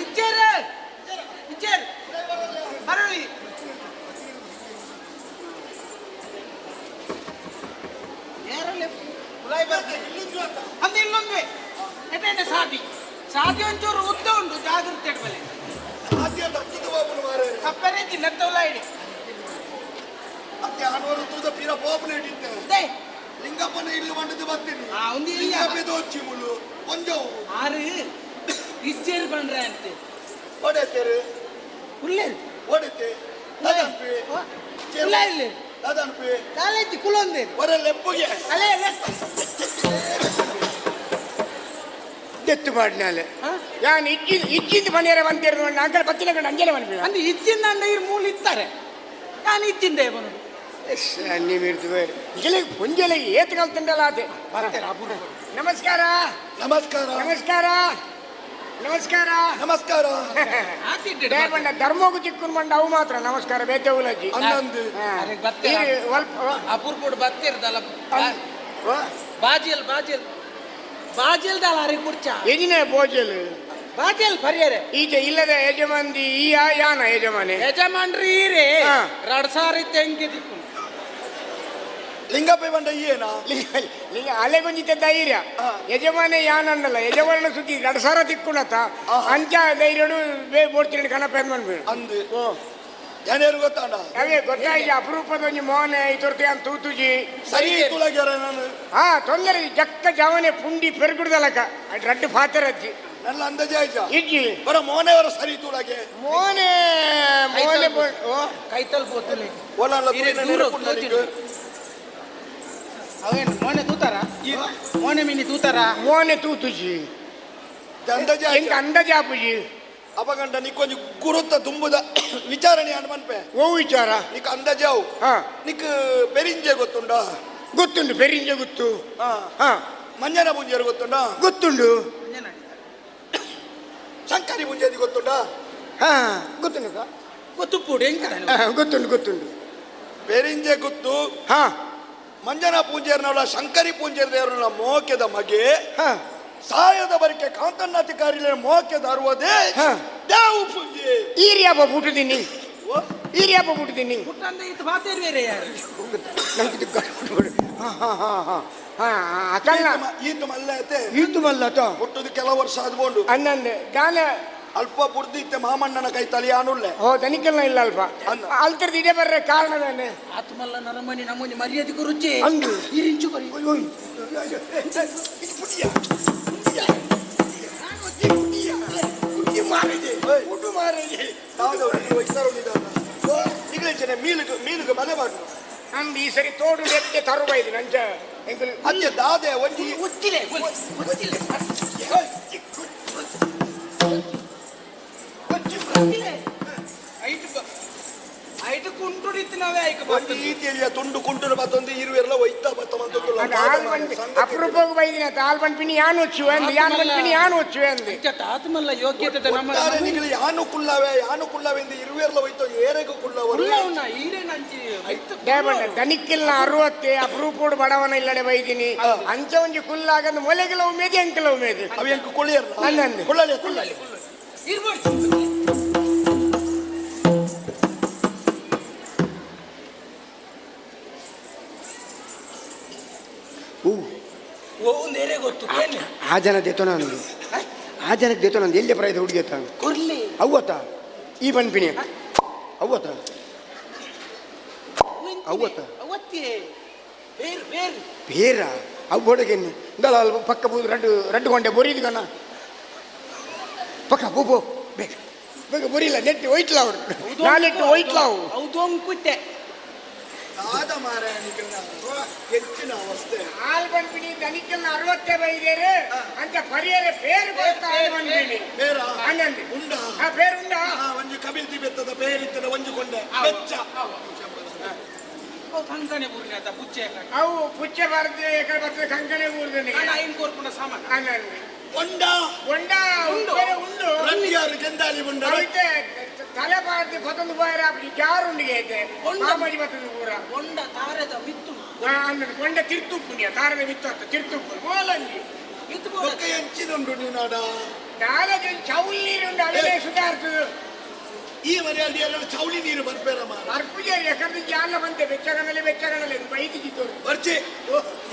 ಇಚ್ಚೇರು ಇಚ್ಚೇರು ಬರಲಿ ಏರಲ್ಲಿ ಉಲಾಯ್ ಬರ್ತದೆ ಅಂದ ಇಲ್ಲೊಂದು ಎಟೆಂಡೆ ಸಾದಿ ಸಾದಿ ಒಂಚೂರು ಉದ್ದ ಉಂಟು ಜಾಗೃತಿ ಇಡಬಲೆ ತಪ್ಪರೆ ನೆತ್ತ ಉಲಾಯಿಡಿ. They. ಲಿಂಗಪ್ಪನ ಇಲ್ಲಿ ಬಂದದ್ದು ಬರ್ತೀನಿ. ಆ, ಒಂದು ಇಲ್ಲಿ. ಲಿಂಗಪ್ಪೆ ದೋಚಿ ಮುಳ್ಳು ಒಂಜವು. ಆರು ಇಚ್ಚೇರು ಪಂಡ್ರೆ ಅಂತೆ. ಒಡೆತೇರು. ಉಲ್ಲೇರು. ಒಡೆತೆ ದಾದನ್ಪಿ. ಇಲ್ಲ ಇಲ್ಲಿ. ದಾದನ್ಪಿ. ಕಾಲೇಜ್ ಕುಲೊಂದೇರು. ಒರೆ ಲೆಪ್ಪುಗೆ. ಅಲೆ ದೆತ್ತು ಪಾಡ್ನಾಲೆ. ಹಾ? ಯಾನು ಇಜ್ಜಿ ಇಜ್ಜಿಂದ ಮನೆಯರ ಬಂತಿರೋದು ಅಂಕಲ್ ಪತ್ತಿನ ಕಂಡು ಅಂಜಲೆ ಬಂದ್ಬಿಡ. ಅಂದ್ರೆ ಇಚ್ಚಿಂದ ಅಂಡ ಇರು ಮೂಲ ಇತ್ತಾರೆ ನಾನು ಇಚ್ಚಿಂದೆ ಬನು. ನೀವು ಇರ್ತು ಬೇರೆ ಇಜಲೆ ಮುಂಜಾನೆ ಏತ್ ಕಲ್ತಂಡಲ್ಲ ಅದೇ. ಬರ್ತಾರೆ ಅಪೂರ್ವ. ನಮಸ್ಕಾರ. ನಮಸ್ಕಾರ. ನಮಸ್ಕಾರ ನಮಸ್ಕಾರ. ನಮಸ್ಕಾರ. ದೇವಣ್ಣ ಧರ್ಮಗೂ ಚಿಕ್ಕನ್ ಮಂಡ ಅವು ಮಾತ್ರ ನಮಸ್ಕಾರ ಬೇತೆ ಉಲಜ್ಜಿ. ಹನ್ನೊಂದು. ಅರೆ ಬರ್ತೀರಾ? ಅಪೂರ್ಪುಡು ಬರ್ತಿರ್ದಲ್ಲ. ಬಾಜಿಯಲ್ ಬಾಜಿಯಲ್ ಬಾಜಿಯಲ್ ದಾಲ ಅರೆ ಕುರ್ಚ. ಎಜಿನೇ ಭೋಜಲ್ ಬಾಜಲ್ ಪರಿಯರೆ ಈಚೆ ಇಲ್ಲದ ಯಜಮಾನ್ದಿ ಈ ಯಾನ ಯಜಮಾನೆ ಯಜಮಾನ್ರಿ ಈರೇ ಹಾ. ರಡ್ ಸಾರಿ ತೆಂಗಿ ದಿಕ್ಕು ಲಿಂಗಪ್ಪ ಬಂಡ ಏನ ಲಿಂಗ ಅಲೆಗೊಂಜಿತ ಧೈರ್ಯ ಯಜಮಾನೆ ಯಾನಂದಲ್ಲ ಯಜಮಾನ ಸುದ್ದಿ ಎರಡು ಸಾವಿರ ತಿಕ್ಕೊಂಡತ್ತ ಅಂಚ ಧೈರ್ಯಡು ಬೇ ಬೋಡ್ತೀನಿ ಕಣಪ್ಪ ಅಂದ್ಬಿಡು ಅಂದು ಏನೇರು ಗೊತ್ತಾಂಡ ಅವೇ ಗೊತ್ತಾಯ್ತು ಅಪರೂಪದ ಒಂಜಿ ಮೋನೆ ಇತೊರ್ತಿ ಅಂತ ತೂತುಜಿ ಸರಿ ತುಳಗ್ಯಾರ ನಾನು ಹಾ ತೊಂದರೆ ಜಕ್ಕ ಜವನೆ ಪುಂಡಿ ಪೆರುಗುಡ್ದಲಕ ರಡ್ಡು ಫಾತರಜ್ಜಿ ನನ್ನ ಅಂದಾಜೆ ಆಯ್ತಾ ಇಜ್ಜಿ ಬರ ಮೋನೆಯವರ ಸರಿ ತುಳಗೆ ಮೋನೆ ಮೋನೆ ಓ ಕೈತಲ್ ಬೋತಲೆ ಓಲಲ್ಲ ಇರೆ ದೂರ ಹೋಗ್ತು. ಅವೇನು ಮೋನೆ ತೂತಾರ ಮೋನೆ ಮಿನಿ ತೂತಾರ ಮೋನೆ ತೂತುಜಿ ಅಂದಾಜೆ ಎಂಕ ಆಯ್ತಾ ಅಂದಾಜಾಪುಜಿ ಅಪಗಂಡ ನಿಕ್ಕೊಂಜಿ ಗುರುತ ತುಂಬುದ ವಿಚಾರಣೆ ಅನ್ ಮನ್ಪೆ ಓ ವಿಚಾರ ನಿಕ್ ಅಂದಾಜೆ ಅವು ಹಾ ನಿಕ್ ಪೆರಿಂಜೆ ಗೊತ್ತುಂಡ ಗೊತ್ತುಂಡು ಪೆರಿಂಜೆ ಗೊತ್ತು ಹಾ ಹಾ ಮಂಜನ ಪುಂಜೇರು ಗೊತ್ತುಂಡ ಗೊತ್ತುಂಡು ಶಂಕರಿ ಪುಂಜೇದಿ ಗೊತ್ತುಂಡ ಹಾ ಗೊತ್ತುಂಡು ಅಕ್ಕ? ಗೊತ್ತುಪ್ಪುಡು ಎಂಕ ಹಾ, ಗೊತ್ತುಂಡು ಗೊತ್ತುಂಡು ಪೆರಿಂಜೆ ಗೊತ್ತು ಹಾ ಮಂಜನ ಪೂಂಜೇರ್ನವಳ ಶಂಕರಿ ಪೂಂಜೇರ್ ದೇವರನ್ನ ಮೋಕೆದ ಮಗೆ ಹಾ ಸಾಯದ ಬರಿಕೆ ಕಾಂತನ್ನಾತಿಕಾರಿಲೆ ಮೋಕೆದ ಅರುವದೇ ಹಾ. ದೇವು ಪೂಂಜೆ ಈರ್ಯಾಪ ಪುಟ್ಟುದೀನಿ ಓ, ಈರ್ಯಾಪ ಪುಟ್ಟುದೀನಿ ಪುಟ್ಟಂದ ಇತ್ತು ಬಾತೇರು ಬೇರೆ ಯಾರು ನಂಗೆ ಹಾ ಹಾ ಹಾ ಹಾ ಹಾ ಅಕಲ್ಲ ಈತ ಮಲ್ಲ ಐತೆ ಈತು ಮಲ್ಲತ ಹುಟ್ಟುದು ಕೆಲವು ವರ್ಷ ಆದ್ಕೊಂಡು ಅನ್ನಂದೆ ದಾನ ಅಲ್ಪ ಬುಡ್ದಿತ್ತೆ ಮಾಮಣ್ಣನ ಕೈ ತಲಿಯಾನುಲ್ಲೆ ಹೋ ದನಿಕಲ್ನ ಇಲ್ಲ ಅಲ್ಪ ಅಲ್ಲ. ಅಲ್ತರ್ದು ಇದೇ ಬರ್ರೆ ಕಾರಣ ತಾನೆ ಆತ್ಮಲ್ಲ ನರಮನಿ ನಮ್ಮನಿ ಮರ್ಯಾದೆ ರುಚಿ ಅಂದು. ಇರಿಂಚು ಬರಿ ಮೀನುಗೆ ಮೀನುಗೆ ಬಲೆ ಬಾಡು ಅಂದು ಈ ಸರಿ ತೋಡು ಎತ್ತೆ ತರುವ ಇದು ನಂಚ ಎಂಕುಲು ಅಜ್ಜ ದಾದೆ ಒಂಜಿ ಉಚ್ಚಿಲೆ ಉಚ್ಚಿಲೆ ಐಟು ಐಟು ಕುಂಟುಡಿತ್ತು ನಾವೇ ಐಕ ಒಂಜಿ ಈತಿಯ ತುಂಡು ಕುಂಟುನ ಬತ್ತೊಂದು ಇರುವೆಲ್ಲ ಒಯ್ತ ಬತ್ತ ಅದು ಆಲ್ ಬಂದು ಅಪರೂಪಕ್ಕೆ ಬೈದಿನ ಆಲ್ ಬಂದು ಯಾನ್ ಒಚ್ಚುವೆ ಅಂದು ಯಾನ್ ಬಂದು ಯಾನ್ ಒಚ್ಚುವೆ ಅಂದು ಆತ್ಮಲ್ಲ ಯೋಗ್ಯತೆ ನಮ್ಮ ಒಟ್ಟಾರೆ ನಿಗಲಿ ಯಾನು ಕುಳ್ಳವೆ ಯಾನು ಕುಳ್ಳವೆ ಎಂದು ಇರುವೆಲ್ಲ ಒಯ್ತ ಏರೆಗೂ ಕುಳ್ಳವರು ಉಳ್ಳವನ ಈರೇನಂಚಿ ಐತು ದೇವಣ್ಣ ದನಿಕ್ಕಿಲ್ಲ ಅರುವತ್ತೆ ಅಪರೂಪೋಡು ಬಡವನ ಇಲ್ಲಡೆ ಬೈದಿನಿ ಅಂಚ ಒಂಜಿ ಕುಲ್ಲಾಗಂದು ಮೊಲೆಗೆಲ ಉಮೇದಿ ಅಂಕೆಲ ಉಮೇದಿ ಅವ ಎಂಕು ಕುಳ್ಳಿಯರ್ಲ ಅಲ್ಲಂದೆ. ಕುಳ್ಳಲೆ ಕುಳ್ಳಲೆ ಇರ್ಬೋದು ಓ ಒಂದೇರೆ ಗೊತ್ತು ಏನು ಆ ಜನ ದೇತೋ ನಂದು ಆ ಜನಕ್ಕೆ ದೇತೋ ನಂದು ಎಲ್ಲಿ ಪ್ರಾಯದ ಹುಡುಗಿ ಅತ್ತ ಕೊರ್ಲಿ ಅವ್ವತ್ತ ಈ ಬನ್ಪಿನಿ ಅವ್ವತ್ತ ಅವ್ವತ್ತ ಅವತ್ತೇ ಬೇರ್ ಬೇರ್ ಬೇರ ಅವು ಹೊಡಗೆನ್ನು ದಳ ಅಲ್ಪ ಪಕ್ಕ ಬೂದು ರಡ್ಡು ರಡ್ಡು ಗೊಂಡೆ ಬೊರಿದು ಕಣ ಪಕ್ಕ ಬೋ ಬೋ ಬೇಗ ಬೇಗ ಬೊರಿಲ್ಲ ನೆಟ್ಟು ಹೋಯ್ತಲ್ಲ ಅವರು ನಾನೆಟ್ಟು ಹೋಯ್ತಲ್ಲ ಅವು ಹೌದು ಅಂಕುತ್ತೆ ದಾದ ಮಾರಾಯ ನಿಗಲ್ನ ಹೆಚ್ಚಿನ ಅವಸ್ಥೆ ಹಾಲ್ ಬಂದ್ಬಿಡಿ ದನಿಕೆಲ್ಲ ಅರವತ್ತೇ ಬೈದೇರು ಅಂತ ಪರಿಯರೆ ಪೇರು ಕೊಡ್ತಾ ಹಾಲ್ ಬಂದ್ಬಿಡಿ ಬೇರ ಹನ್ನೊಂದು ಉಂಡ ಆ ಪೇರು ಉಂಡಾ ಆ, ಒಂಜಿ ಕಬಿಲ್ತಿ ಬೆತ್ತದ ಪೇರಿತ್ತದ ಒಂಜಿ ಕೊಂಡೆ ಬೆಚ್ಚ ಅವು ಕಂಕಣೆ ಊರಿನ ಆತ ಬುಚ್ಚೆ ಅವು ಪುಚ್ಚೆ ಬಾರದೆ ಏಕ ಬರ್ತದೆ ಕಂಕಣೆ ಊರ್ದನಿಗೆ ನಾನು ಐನ್ ಕೋರ್ಪುಣ ಸಾಮಾನು ಹನ್ನೊಂದು ಒಂಡ ಉಂಡ ಉಂಡು. ಬೇರೆ ಉಂಡು ರನ್ನಿಯಾರು ಗೆಂದಾಲಿ ಉಂಡ ಅವಿತೆ ತಲೆ ಬಾರದೆ ಪತೊಂದು ಬಾಯರ ಅಪ್ಪಿ ಜಾರುಂಡಿಗೆ ಐತೆ ಉಂಡ. ಮಾಮಾಜಿ ಬತ್ತೊಂದು ಪೂರ ಒಂಡ ತಾರದ ಮಿತ್ತು ಅನ್ನದು ಕೊಂಡ ತಿರ್ತುಪ್ಪುನಿಯ ತಾರದ ಮಿತ್ತು ಅತ್ತ ತಿರ್ತುಪ್ಪು ಮೋಲಂಜಿ ಮಿತ್ತು ಬೊಕ್ಕ ಎಂಚಿನುಂಡು ನೀನಾಡ ನಾಲಜಿ ಚೌಲ್ ನೀರುಂಡು ಅವೇ ಸುಧಾರಿಸುದು ಈ ಮನೆಯಲ್ಲಿ ಎಲ್ಲ ಚೌಳಿ ನೀರು ಬರ್ಬೇರ ಮಾರ ಅರ್ಪುಜಾರಿ ಯಾಕಂದ್ರೆ ಜಾಲ ಬಂತೆ ಬೆಚ್ಚಗನಲೆ ಬೆಚ್ಚಗನಲೆ ಬೈದಿತ್ತು ಬರ್ಚಿ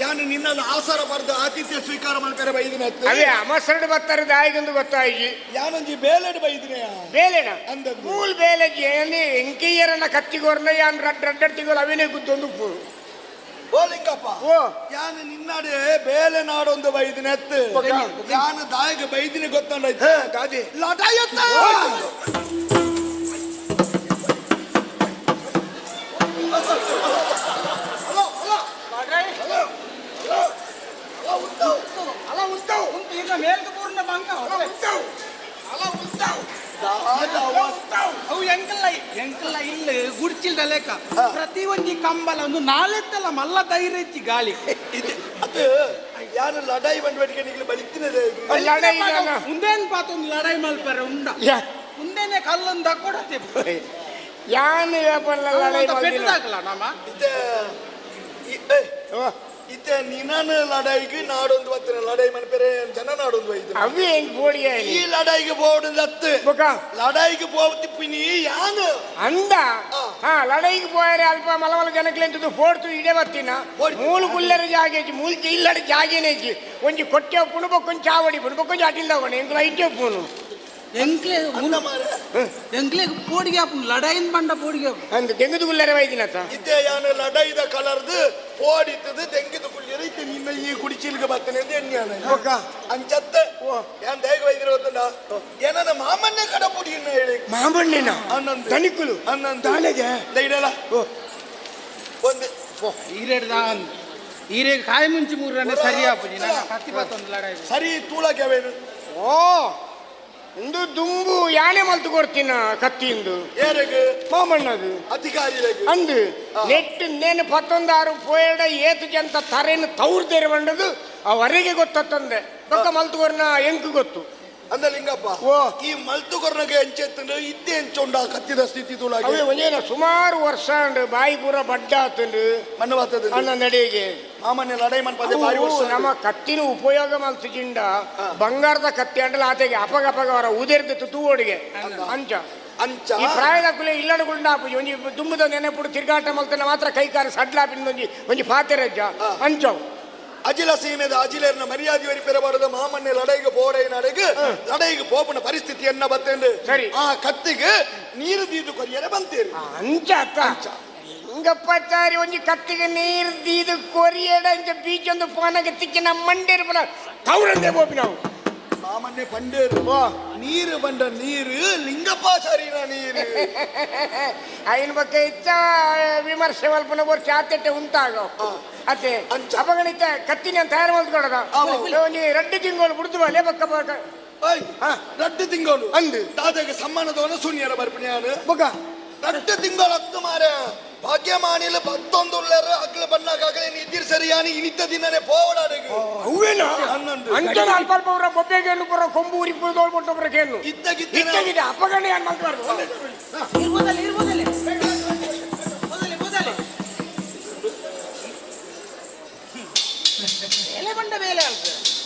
ಯಾನು ನಿನ್ನನ್ನು ಆಸರ ಬರ್ದು ಆತಿಥ್ಯ ಸ್ವೀಕಾರ ಮಾಡ್ತಾರೆ ಬೈದಿನ ಅವೇ ಅಮಸರಡು ಬತ್ತಾರೆ ದಾಯಿಗೊಂದು ಗೊತ್ತಾಯಿ ಯಾನೊಂಜಿ ಬೇಲೆಡ್ ಬೈದಿನ ಬೇಲೆನ ಅಂದದ್ದು. ಮೂಲ್ ಬೇಲೆಜಿ ಏನಿ ಎಂಕಿಯರನ್ನ ಕತ್ತಿಗೋರ್ನ ಯಾನ್ ರಡ್ ರಡ್ಡರ್ತಿಗೋಲ್ ಅವೇನೇ ಗುದ್ದೊಂದು ಉಪ್ಪು ಓ ಲಿಂಗಪ್ಪ ಓ ಯಾನು ನಿನ್ನಾಡೆ ಬೇಲೆ ನಾಡೊಂದು ಬೈದಿನ ಎತ್ತು ಯಾನು ದಾಯಿಗೆ ಬೈದಿನ ಗೊತ್ತಂಡ ದಾದಿ ಲಡಾಯತ್ತ ಅಲ ಉಂಟವು ಉಂಟು ಈಗ ಮೇಲ್ಗೆ ಪೂರ್ಣ ಬಂಕ ಅಲ ಉಂಟವು ಅಲ ಉಂಟವು ದಾದ ಅವಸ್ಥೆ. ಅವು ಎಂಕಲ್ಲ ಎಂಕಲ್ಲ ಇಲ್ಲ ಗುಡ್ಚಿಲ್ದ ಲೆಕ್ಕ ಪ್ರತಿ ಒಂಜಿ ಕಂಬಲ ಒಂದು ನಾಲೆತ್ತಲ್ಲ ಮಲ್ಲ ಧೈರ್ಯ ಇಚ್ಚಿ ಗಾಳಿ ಇದು ಅದು ಯಾನು ಲಡಾಯಿ ಬಂದ್ಬೇಟಿಗೆ ನಿಗ್ಲು ಬಲಿತಿನದೆ ಲಡಾಯಿ ಇಲ್ಲ. ಉಂದೇನ್ ಪಾತ ಒಂದು ಲಡಾಯಿ ಮಲ್ಪರೆ ಉಂಡ ಯಾ. ಉಂದೇನೆ ಕಲ್ಲೊಂದು ದಕ್ಕೊಡತ್ತೆ ಯಾನ್ ವ್ಯಾಪಾರ ಲಡಾಯಿ ಮಲ್ದಿನ. ಪೆಟ್ಟದಾಗಲ್ಲ ನಮ್ಮ ಇದು ಏ, ಓ, ಇತ್ತೆ ನಿನನ ಲಡಾಯಿಗೆ ನಾಡೊಂದು ಬತ್ತಿನ ಲಡಾಯಿ ಮನ್ಪೆರೆ ಜನ ನಾಡೊಂದು ಬೈದು ಅವೇ ಹೆಂಗ್ ಬೋಡಿಯ ಈ ಲಡಾಯಿಗೆ ಬೋಡುದತ್ತು ಬೊಕ ಲಡಾಯಿಗೆ ಪೋತಿಪ್ಪಿನಿ ಯಾನು ಅಂದ ಹಾ ಲಡೈಗೆ ಪೋಯರೆ ಅಲ್ಪ ಮಲಮಲ ಜನಕ್ಲೆಂತದ್ದು ಫೋಡ್ತು ಇಡೆ ಬತ್ತಿನ ಮೂಲು ಗುಲ್ಲರ ಜಾಗೇಜಿ ಮೂಲ್ತಿ ಇಲ್ಲಡ ಜಾಗೇನೇಜಿ ಒಂಜಿ ಕೊಟ್ಟೆ ಉಪ್ಪುನು ಬೊಕ್ಕೊಂಜಿ ಚಾವಡಿ ಉಪ್ಪುನು ಬೊಕ್ಕೊಂಜಿ ಅಟಿಲ್ದ ಹೋಗೋಣ ಎಂಕ್ಲ ಐಟೆ ಉಪ್ಪುನು ಎಂಕ್ಲೆ ಅಂದ ಮಾರೆ ಎಂಕ್ಲೆ ಪೋಡಿಗೆ ಆಪುಂಡು ಲಡಾಯಿನ ಬಂಡ ಪೋಡಿಗೆ ಆಪುಂಡು. ಅಂದ್ ದೆಂಗದು ಗುಲ್ಲರ ವೈದಿನತ ಇತ್ತೆ ಯಾನು ಲಡಾಯಿದ ಕಲರ್ದು ಪೋಡಿತ್ತದು ತೆಂಗಿದ ಕುಳ್ಳಿಯರು ಇತ್ತೆ ನಿನ್ನ ಈ ಕುಡಿಚಿಲ್ಗೆ ಬತ್ತನೆ ಅಂತ ಎಣ್ಣಿಯಾನ ಬೊಕ ಅಂಚತ್ತ ಯಾನ್ ದೇಗ ವೈದ್ಯರು ಗೊತ್ತುಂಡ ಏನನ್ನ ಮಾಮನ್ನೇ ಕಡಪುಡಿ ಹೇಳಿ ಮಾಮಣ್ಣಿನ ಅನ್ನೊಂದು. ತನಿಕುಲು ಅನ್ನೊಂದು. ದಾನೆಗೆ ಇಡಲ್ಲ ಒಂದು ಈರೇಡ್ ದಾನ್ ಈರೇಗ್ ಕಾಯಿ ಮುಂಚಿ ಮೂರನೇ ಸರಿ ಆಪುಜಿ ನನ್ನ ಕತ್ತಿ ಪತ್ತೊಂದು ಲಡಾಯಿ ಸರಿ ತೂಳಕ್ಕೆ ಅವೇನು ಓ ಇಂದು ದುಂಬು ಯಾನೆ ಮಲ್ತು ಕೊಡ್ತೀನ ಕತ್ತಿಂದು ಏರೆಗ್ ಮಾಮಣ್ಣದು ಅಧಿಕಾರಿಲೆಗ್ ಅಂದು ನೆಟ್ ನೇನು ಪತ್ತೊಂದಾರು ಪೋಯಡ ಏತು ಜಂತ ತರೇನು ತೌರ್ದೇರು ಬಂಡದು ಅವರಿಗೆ ಗೊತ್ತಂದೆ ಬೊಕ್ಕ ಮಲ್ತುಕೊರ್ನ ಎಂಕು ಗೊತ್ತು ಅಂದ ಲಿಂಗಪ್ಪ ಓ. ಈ ಮಲ್ತು ಕೊರ್ನಗೆ ಎಂಚೆತ್ತಂಡು ಇತ್ತೆ ಎಂಚುಂಡ ಕತ್ತಿದ ಸ್ಥಿತಿ ತೂಳಾಗೆ ಅವೇ ಒಂಜೇನ ಸುಮಾರು ವರ್ಷ ಅಂಡು ಬಾಯಿ ಪೂರ ಬಡ್ಡ ಆತುಂಡು ಮಣ್ಣು ಬರ್ತದೆ ಅನ್ನ ನಡೆಗೆ ಮಾಮನ್ಯ ಲಡಾಯಿ ಮನ್ಪದೆ ಬಾರಿ ವರ್ಷ ನಮ್ಮ ಕತ್ತಿನ ಉಪಯೋಗ ಮಲ್ತುಜಿಂಡ ಬಂಗಾರದ ಕತ್ತಿ ಅಂಡಲ ಆತೆಗೆ ಅಪಗ ಅಪಗ ಅವರ ಉದೆರ್ದು ತೂವೋಡಿಗೆ ಅಂಚ ಅಂಚ ಈ ಪ್ರಾಯದ ಕುಲೆ ಇಲ್ಲಡಗುಂಡ ಆಪುಜಿ ಒಂಜಿ ದುಂಬುದ ನೆನಪುಡು ತಿರ್ಗಾಟ ಮಲ್ತನ ಮಾತ್ರ ಕೈಕಾರ ಸಡ್ಲಾಪಿನ ಒಂಜಿ ಒಂಜಿ ಪಾತೆರಜ್ಜ ಅಂಚವು ಅಜಿಲ ಸೀಮೆದ ಅಜಿಲೇರ್ನ ಮರ್ಯಾದೆ ವರಿ ಪೆರಬಾರದ ಮಾಮನ್ಯ ಲಡೈಗೆ ಪೋಡೈನಡೆಗೆ ಲಡೈಗೆ ಪೋಪನ ಪರಿಸ್ಥಿತಿ ಎನ್ನ ಬತ್ತೇಂಡು ಸರಿ. ಆ ಕತ್ತಿಗೆ ನೀರು ದೀದು ಕೊರಿಯರೆ ಬಂತೇರು ಅಂಚ ಅತ್ತ ಲಿಂಗಪ್ಪಾಚಾರಿ ಒಂಜಿ ಕತ್ತಿಗೆ ನೀರು ದೀದು ಕೊರಿಯಡ ಅಂಚ ಬೀಚೊಂದು ಪೋನಗೆ ತಿಕ್ಕಿ ನಮ್ಮ ಮಂಡೇರು ಪುನ ತೌರಂದೆ ಬೋಪಿ ನಾವು ಮಾಮನ್ಯ ಪಂಡೇರು ನೀರು ಬಂಡ ನೀರು ಲಿಂಗಪ್ಪಾಚಾರಿನ ನೀರು ಐನ್ ಬಕ್ಕ ಇಚ್ಚ ವಿಮರ್ಶೆ ಮಲ್ಪನ ವರ್ಷ ಆತೆಟ್ಟೆ ಉಂಟಾಗ ಅತ್ತೆ ಅಂಚ. ಅಪಗಣಿತ ಕತ್ತಿನ ತಯಾರು ಮಲ್ತ್ಕೊಡದ ಒಂಜಿ ರಡ್ಡು ತಿಂಗಳು ಬಿಡ್ದು ಬಲೆ ಬಕ್ಕ ಬಕ್ಕ ಓಯ್ ರಡ್ಡು ತಿಂಗಳು ಅಂದು. ದಾದಾಗೆ ಸಮ್ಮಾನದವನ ಶೂನ್ಯರ ಬರ್ಪಿಣಿಯಾನು ಬೊಕ ರಡ್ಡು ತಿಂಗಳು ಹತ್ತು ಮಾರೆ ಭಾಗ್ಯಮಾನಿಲು ಪತ್ತೊಂದುಳ್ಳರು ಅಕ್ಲು ಬಣ್ಣಕ್ಕಾಗಲೇ ನಿದ್ದಿರ್ ಸರಿಯಾನಿ ಇನಿತ ದಿನನೇ ಪೋವಡಾಡೆಗೆ ಅವೇನ ಹನ್ನೊಂದು. ಅಂಚನ ಅಲ್ಪ ಅಲ್ಪ ಅವರ ಬೊಬ್ಬೆಗೇನು ಪುರ ಕೊಂಬು ಉರಿಪು ತೋಳ್ಬಿಟ್ಟು ಇತ್ತಗಿತ್ತ ಇತ್ತಗಿದೆ ಅಪಗಣೆ ಏನ್ ಮಲ್ತ್ಬಾರ್ದು ಇರ್ಬೋದಲ್ಲ ಇರ್ಬೋದಲ್ಲ ಬೋದಲೆ ಬೋದಲೆ ಬೇಲೆ ಬಂಡ ಬೇಲೆ ಅಲ್ಪ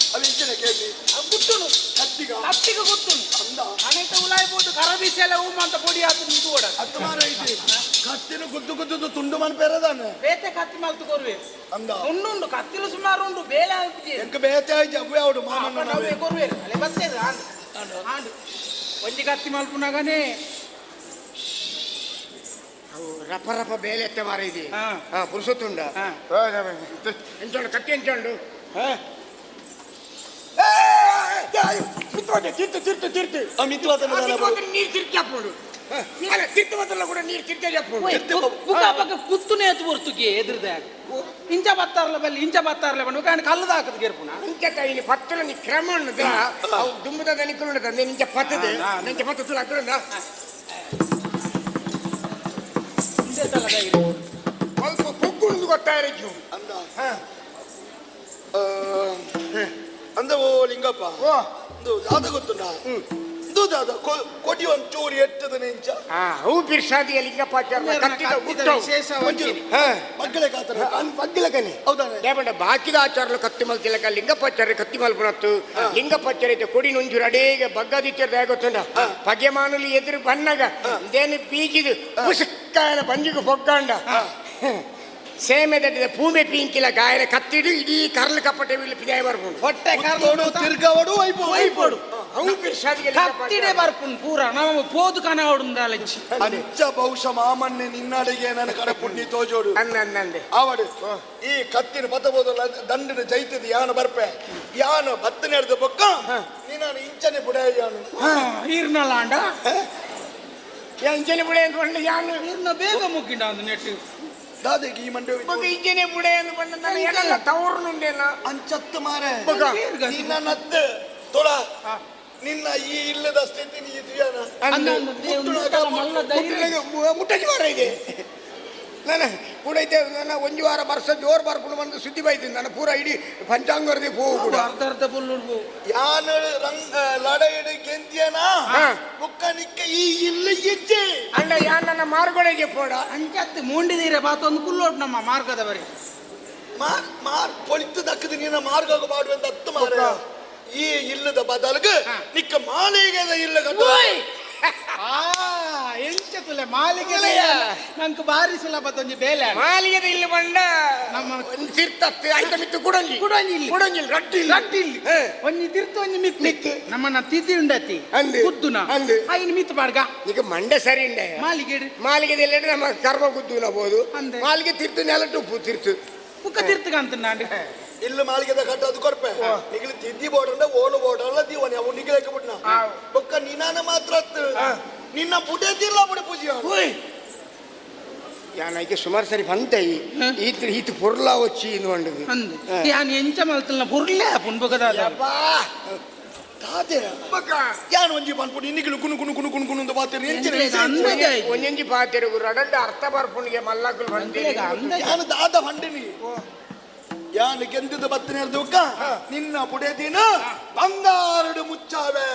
ಅವು ಇಂಚಿನ ಕೇಳಿ ಗುಟ್ಟುನು ಕತ್ತಿಗ ಕತ್ತಿಗೆ ಗುಟ್ಟುನು ಅಂದ ಅನೇಕ ಉಲಾಯ್ಬೋದು ಕರಬೀಸಿ ಎಲ್ಲ ಹೂಮ ಅಂತ ಪೊಡಿ ಆತು ನಿಂತು ಓಡ ಹತ್ತು ಮಾರ ಐತಿ ಕತ್ತಿನ ಗುದ್ದು ಗುದ್ದು ತುಂಡು ಮನ್ ಪೇರದಾನೆ ಬೇತೆ ಕತ್ತಿ ಮಲ್ತು ಕೊರುವೆ ಅಂದ ಉಂಡು ಉಂಡು ಕತ್ತಿಲು ಸುಮಾರು ಉಂಡು ಬೇಲೆ ಆಲ್ಪುಜಿ ಎಂಕ ಬೇತೆ ಜವ್ವೆ ಅವಡು ಮಾಮಣ್ಣ ನಾವೇ ಕೊರುವೆ ಅಲ್ಲೇ ಬರ್ತೇವೆ ಆಂಡು ಆಂಡು ಒಂಜಿ ಕತ್ತಿ ಮಲ್ಪುನಾಗನೇ ಅವು ರಪ ರಪ ಬೇಲೆ ಎತ್ತೆ ಮಾರ ಇದೆ ಹಾ. ಹಾ ಪುರುಷತ್ತುಂಡ ಹಾ. ಎಂಚೋಂಡು ಕಟ್ಟಿ ಎಂಚೋಂಡು ತಿರ್ತು ತಿರ್ತು ತಿರ್ತು ಅಮಿತ್ವಾದ ನೀರು ತಿರ್ಕಿ ಹಾಕೊಂಡು ಅಲ್ಲ ತಿರ್ತು ಬದಲ ಕೂಡ ನೀರು ತಿರ್ಕೆ ಹಾಕೊಂಡು ಬುಕ್ಕ ಪಕ್ಕ ಕುತ್ತುನೇ ಎತ್ತು ಬರ್ತುಗೆ ಎದುರ್ದ ಇಂಚ ಬತ್ತಾರ್ಲ ಬಲ್ಲಿ ಇಂಚ ಬತ್ತಾರ್ಲ ಬಂದು ಕಾರಣ ಕಲ್ಲದ ಹಾಕದ ಗೇರ್ಪುನ ಇಂಚ ಇಲ್ಲಿ ಪತ್ತಲ ನೀ ಕ್ರಮ ಉಂಡು ಅವು ದುಂಬುದ ದನಿಕುಲು ತಂದೆ ನಿಂಚ ಪತ್ತದೆ ನಿಂಚ ಪತ್ತು ತುಳು ಹಾಕೊಂಡು ಸ್ವಲ್ಪ ಕುಗ್ಗುಂಡು ಗೊತ್ತಾಯಿರಜ್ಜು ಅಂದ ಅಂದ ಓ ಲಿಂಗಪ್ಪ ಓ ಒಂದು ದಾದ ಗೊತ್ತುಂಡ ಇದು ದಾದ ಕೊಡಿ ಒಂದು ಚೂರು ಎಟ್ಟದ ನಿಂಚ ಆ ಹೂ ಬಿರ್ಸಾದಿಯ ಲಿಂಗಪ್ಪಾಚಾರ್ಯ ಕತ್ತಿದ ಗುಟ್ಟು ವಿಶೇಷ ಒಂಚೂರು ಹಾ ಮಕ್ಕಳೇ ಕಾತರ ಪಗ್ಗಿಲಕನೆ ಹೌದಾನೆ ದೇಪಂಡ ಬಾಕಿದ ಆಚಾರ್ಲು ಕತ್ತಿ ಮಲ್ತಿಲಕ ಲಿಂಗಪ್ಪಾಚಾರ್ಯ ಕತ್ತಿ ಮಲ್ಪುನತ್ತು ಲಿಂಗಪ್ಪಾಚಾರ್ಯ ಕೊಡಿ ನೊಂಚೂರು ಅಡೇಗೆ ಬಗ್ಗದಿತ್ತರ ಗೊತ್ತುಂಡ ಪಗೆಮಾನುಲಿ ಎದುರು ಬನ್ನಗ ಇದೇನು ಪೀಜಿದು ಪುಸುಕ್ಕಾಯನ ಬಂಜಿಗೆ ಪೊಗ್ಗಂಡ ಸೇಮೆ ದಟ್ಟಿದ ಪೂಮೆ ಪೀಂಕಿಲ ಗಾಯನ ಕತ್ತಿಡು ಇಡೀ ಕರ್ಲು ಕಪ್ಪಟೆ ವೀಲ್ ಪಿದಾಯ ಬರ್ಪುಂಡು ಹೊಟ್ಟೆ ಉತ್ತೋಡು ತಿರ್ಗವಡು ವೈಪು ವೈಪೋಡು ಅವು ಬಿರ್ಸಾದಿಗೆ ಕತ್ತಿಡೆ ಬರ್ಪುನ್ ಪೂರ ನಮ್ಮ ಪೋದು ಕನವಡುಂದಾಲಂಚಿ ಅಂಚ ಬಹುಶಃ ಮಾಮಣ್ಣೆ ನಿನ್ನಡೆಗೆ ನನ್ನ ಕಡೆ ಪುಣ್ಯ ತೋಜೋಡು ಅಂದ ಅಂದಂದೆ ಆವಡು ಈ ಕತ್ತಿನ ಪತ್ತಬೋದು ದಂಡಿನ ಜೈತದ ಯಾನ ಬರ್ಪೆ ಯಾನ ಬತ್ತ ನಡೆದ ಬೊಕ್ಕ ನೀನು ಇಂಚನೆ ಬುಡ ಯಾನು ಈರ್ನಲಾಂಡ ಇಂಜನೆ ಬುಡೆ ಅಂತ ಪಂಡ ಯಾನು ಈರ್ನ ಬೇಗ ಮುಗ್ಗಿಂಡ ಒಂದು ನೆಟ್ಟು ದಾದೆಗೆ ಈ ಮಂಡೆ ಬೊಕ್ಕ ಇಂಜನೆ ಬುಡೆ ಅಂತ ಪಂಡ ನಾನು ಎಡಲ್ಲ ತವರ್ನುಂಡೇನ ಅಂಚತ್ತು ಮಾರೆ ಬೊಕ್ಕ ನಿನ್ನ ನತ್ತು ತೊಳ ನಿನ್ನ ಈ ಇಲ್ಲದ ಸ್ಥಿತಿ ನೀ ಇದೆಯಾನ ಅಂದು ಮಲ್ಲ ಧೈರ್ಯ ಮುಟ್ಟಜಿ ವಾರ ಇದೆ ನಾನು ಕೂಡ ಐತೆ ನನ್ನ ಒಂಜಿ ವಾರ ವರ್ಷ ಜೋರು ಬರ್ಕೊಂಡು ಬಂದು ಸುದ್ದಿ ಬೈತೀನಿ ನಾನು ಪೂರ ಇಡೀ ಪಂಚಾಂಗರ್ದಿ ಪೂ ಕೂಡ ಅರ್ಧ ಅರ್ಧ ಪುಲ್ಲು ಯಾನ ರಂಗ ಲಡೈಡು ಗೆಂದ್ಯನ ಹಾ. ಬೊಕ್ಕ ನಿಕ್ಕ ಈ ಇಲ್ಲ ಇಜ್ಜೆ ಅಣ್ಣ ಯಾನ್ ನನ್ನ ಮಾರ್ಗೊಡೆಗೆ ಪೋಡ ಅಂಚತ್ತು ಮೂಂಡಿದೀರ ಬಾತೊಂದು ಕುಲ್ಲೋಟ್ ನಮ್ಮ ಮಾರ್ಗದ ಬರಿ ಮಾರ್ ಮಾರ್ ಪೊಳಿತು ದಕ್ಕದ ನಿನ್ನ ಮಾರ್ಗ ಮಾಡುವಂತ ಹತ್ತು ಮಾರ ಈ ಇಲ್ಲದ ಬದಲ್ಗ ನಿಕ್ಕ ಮಾಲಿಗೆದ ಇಲ್ಲ ಕಟ್ಟು ಆ ಎಂಚ ತುಲೆ ಮಾಲಿಗೆ ನಂಗೆ ಬಾರಿ ಸುಲಭ ಒಂಜಿ ಬೇಲೆ ಆಂಡ್. ಮಾಲಿಗೆದ ಇಲ್ಲಿ ಬಂಡ ನಮ್ಮ ಒಂದು ತಿರ್ತತ್ತು ಆಯ್ತ ಮಿತ್ತು ಕುಡಂಜಿ ಕುಡೊಂಜಿ ಇಲ್ಲಿ. ಕುಡಂಜಿ ರಡ್ಡಿ ಇಲ್ಲ. ರಡ್ಡಿ ಇಲ್ಲಿ. ಹೇ. ಒಂಜಿ ತಿರ್ತು ಒಂಜಿ ಮಿತ್ತು ಮಿತ್ತು. ನಮ್ಮನ್ನ ತಿಥಿ ಉಂಡತಿ ಅಂದು. ಕುದ್ದುನ ಅಂದು. ಐನ್ ಮಿತ್ತು ಪಾಡ್ಗ ನಿಕ್ಕ ಮಂಡೆ ಸರಿ ಉಂಡೆ ಮಾಲಿಗೆ ಮಾಲಿಗೆದ ಇಲ್ಲ ನಮ್ಮ ಕರ್ಮ ಗುದ್ದು ನಬೋದು ಅಂದೆ. ಮಾಲಿಗೆ ತಿರ್ತು ನೆಲಟು ತಿರ್ತು ಬುಕ್ಕ ತಿರ್ತುಗ ಅಂತ ನಾಂಡ್ ಇಲ್ಲ ಮಾಲಿಗೆದ ಕಟ್ಟು ಅದು ಕೊರ್ಪೆ ನಿಗಲಿ ತಿದ್ದಿ ಬೋರ್ಡ್ ಓಲು ಬೋರ್ಡ್ ಅಲ್ಲ ದೀವನಿ ಅವು ನಿಗಲಕ್ಕೆ ಬಿಡ್ನ ಬೊಕ್ಕ ನಿನಾನ ಮಾತ್ರ ಅತ್ತು. ನಿನ್ನ ಪುಟೆ ತಿರ್ಲ ಪುಡಿ ಪೂಜೆ ಯಾನೈಕೆ ಸುಮಾರು ಸರಿ ಬಂತ ಈತ ಈತ ಪೊರ್ಲ వచ్చి ಇದು వండుದು ಅಂದು ಯಾನ್ ಎಂಚ ಮಲ್ತಲ್ನ ಪುರ್ಲೆ ಪುನ್ಬುಕದ ತಾತೆ ಯಾನ್ ಒಂಜಿ ಪನ್ಪುಡಿ ನಿಗಲು ಕುನು ಕುನು ಕುನು ಕುನು ಕುನು ಅಂತ ಪಾತೆರ್ ಎಂಚಿನ ವಿಷಯ? ಅಂದಾಜೆ ಆಯ್ತು. ಒಂಜೊಂಜಿ ಪಾತೆರುಗು ರಡಂಡ ಅರ್ಥ ಬರ್ಪುಣಿಗೆ ಮಲ್ಲಕುಲು ಬಂದಿರಿ ಅಂದಾಜೆ ಯಾನು ದಾದ ಬಂಡಿನಿ ಯಾನು ಗೆಂದಿದ ಬತ್ತನೆ ದುಃಖ ನಿನ್ನ ಪುಡೆದಿನ ಬಂಗಾರಡು ಮುಚ್ಚಾವೆ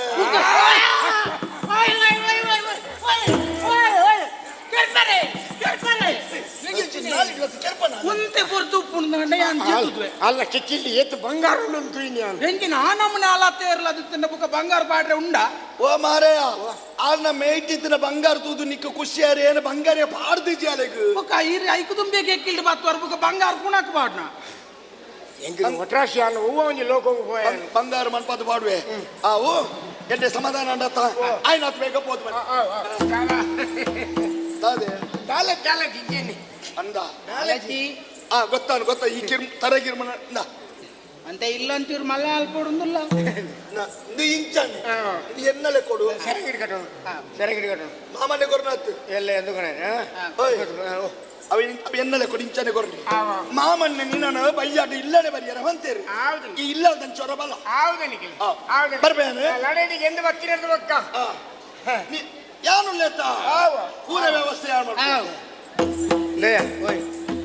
ಕೆರ್ಪನ ಒಂತೆ ಪೊರ್ತು ಉಪ್ಪುಂಡು ಯಾನ್ ಜೇತುದ್ವೆ ಅಲ್ಲ ಕಿಕ್ಕಿಲ್ಲಿ ಏತು ಬಂಗಾರ ಉಂಟು ಇನ್ಯಾನು ಎಂಚಿನ ಆ ನಮ್ಮನೆ ಆಲಾತೆ ಇರಲ್ಲ ಅದು ಬುಕ್ಕ ಬಂಗಾರ ಪಾಡ್ರೆ ಉಂಡ ಓ ಮಾರಾಯ ಆಲ್ನ ಮೇಯ್ತಿತ್ತಿನ ಬಂಗಾರ ತೂದು ನಿಕ್ಕ ಖುಷಿಯಾರ ಏನು ಬಂಗಾರ ಪಾಡ್ದಿಜಿ ಅಲೆಗ್ ಬುಕ್ಕ ಇರಿ ಐಕು ತುಂಬಿಗೆ ಎಕ್ಕಿಲ್ಡು ಬಾತ್ವಾರ ಬುಕ್ಕ ಬಂಗಾರ ಪುಣಕ್ ಪಾಡ್ನ ಎಂಕ್ ಒಟ್ರಾಶಿ ಅನ್ನ ಹೂವ ಒಂಜಿ ಲೋಕಂಗ್ ಪೋಯ ಬಂಗಾರ ಮನ್ಪಾದ ಪಾಡುವೆ ಆವು ಎಡ್ಡೆ ಸಮಾಧಾನ ಅಂಡತ್ತ ಆಯ್ನಾತ್ ಬೇಗ ಪೋದು ಬನ್ನಿ ತಾದೆ ಚಾಲ ಚಾಲ ಜಿಜ್ಜೇನಿ ಅಂದ ಆ ಗೊತ್ತಾನು ಗೊತ್ತಾ ಈ ಕಿರ್ಮ ತರ ಕಿರ್ಮನ ನಾ ಅಂತ ಇಲ್ಲ ಅಂತೀವ್ರು ಮಲ್ಲ ಅಲ್ಪಡುಂದಿಲ್ಲ ನಾ ಇದು ಇಂಚಾನೆ ಇದು ಎನ್ನಲೆ ಕೊಡು ಸೆರಗಿಡ್ ಕಟ್ಟೋಣ ಸೆರಗಿಡ್ ಕಟ್ಟೋಣ ಮಾಮನೆ ಕೊರ್ನಾತ್ ಎಲ್ಲ ఎందుಕಣೆ ಓಯ್ ಅವ ಅವ ಎನ್ನಲೆ ಕೊಡು ಇಂಚಾನೆ ಕೊರ್ನಿ ಮಾಮನ್ನೆ ನಿನ್ನ ಬಯ್ಯಾಟ ಇಲ್ಲನೆ ಬರಿಯರ ಹೊಂತೇರಿ ಹೌದು. ಈ ಇಲ್ಲ ಅಂತ ಚೊರ ಬಲ ಹೌದನಿಗೆ ಆ, ಬರ್ಬೇನೆ? ಲಡೈನಿಗೆ ಎಂದು ಬರ್ತೀರಂತ ಬಕ್ಕ ಯಾನು ಲೇತ ಆವ. ಪೂರ ವ್ಯವಸ್ಥೆ ಯಾರು ಮಾಡ್ತಾರೆ ಲಯ ಓಯ್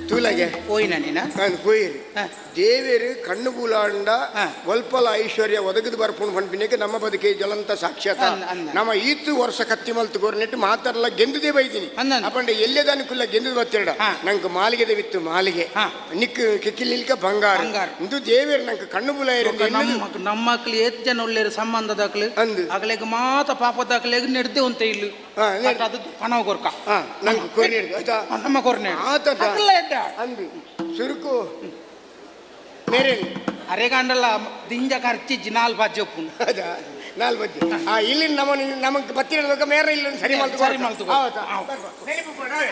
ತೂಲಗೆ ಹೋಯ್ನ ನೀನ ನಾನು ಕೋಯಿರಿ ಹಾ. ದೇವೇರು ಕಣ್ಣು ಬೂಲಾಂಡ ಹಾ. ಒಲ್ಪಲ ಐಶ್ವರ್ಯ ಒದಗದು ಬರ್ಪುಣ್ ಪನ್ಪಿನಕ್ಕೆ ನಮ್ಮ ಬದುಕೆ ಜ್ವಲಂತ ಸಾಕ್ಷ್ಯಾತ ಅಂದ್- ಅಂದ. ನಮ್ಮ ಈತು ವರ್ಷ ಕತ್ತಿ ಮಲ್ತು ಕೋರ್ನೆಟ್ಟು ಮಾತಾಡಲ್ಲ ಗೆಂದುದೇ ಬೈದಿನಿ ಅಂದ. ಅಪ್ಪಂಡ ಎಲ್ಲೆದಾನುಕುಲ್ಲ ಗೆಂದು ಬತ್ತಿರಡ ಹಾ. ನಂಗೆ ಮಾಲಿಗೆದ ವಿತ್ತು ಮಾಲಿಗೆ ಹಾ. ನಿಕ್ ಕಿಕ್ಕಿಲಿಲ್ಕ ಬಂಗಾರ ಬಂಗಾರ. ಇಂದು ದೇವೇರು ನಂಗೆ ಕಣ್ಣು ಬುಲ ನಮ್ಮ ನಮ್ಮ ಮಕ್ಳು ಏತ್ ಜನ ಒಳ್ಳೆಯರು ಸಂಬಂಧದಾಕ್ಲು ಅಂದು. ಅಗಲೆಗ್ ಮಾತ ಪಾಪದಾಕ್ಲೆಗ್ ನೆಡ್ದೆ ಉಂತ ಇಲ್ಲಿ ಹಾ, ನೆಡ್ದೆ. ಅದು ಪಣ ಕೊರ್ಕ ಹಾ ನಂಗೆ ಕೊರ್ನೇಡ್ದು ಆಯ್ತಾ ನಮ್ಮ ಕೊರ್ನೆ ಆತದ. ಅಗಲ ಎಡ್ಡ ಅಂದು ಸುರುಕು ಮೇರೇನು ಅರೆಗಾಂಡಲ್ಲ ದಿಂಜ ಖರ್ಚಿಜ್ಜಿ ನಾಲ್ ಬಾಜಿ ಒಪ್ಪುಂಡು ಹೌದಾ ನಾಲ್ ಬಜ್ಜಿ ಆ ಇಲ್ಲಿ ನಮ್ಮ ನಮಗೆ ಬತ್ತಿರಬೇಕು ಮೇರೆ ಇಲ್ಲಿ ಸರಿ ಮಾಡ್ತು ಸರಿ ಮಾಡ್ತು ಹೌದಾ ಹಾ. ನೆನಪು ಕೊಡು, ನಾವೇ.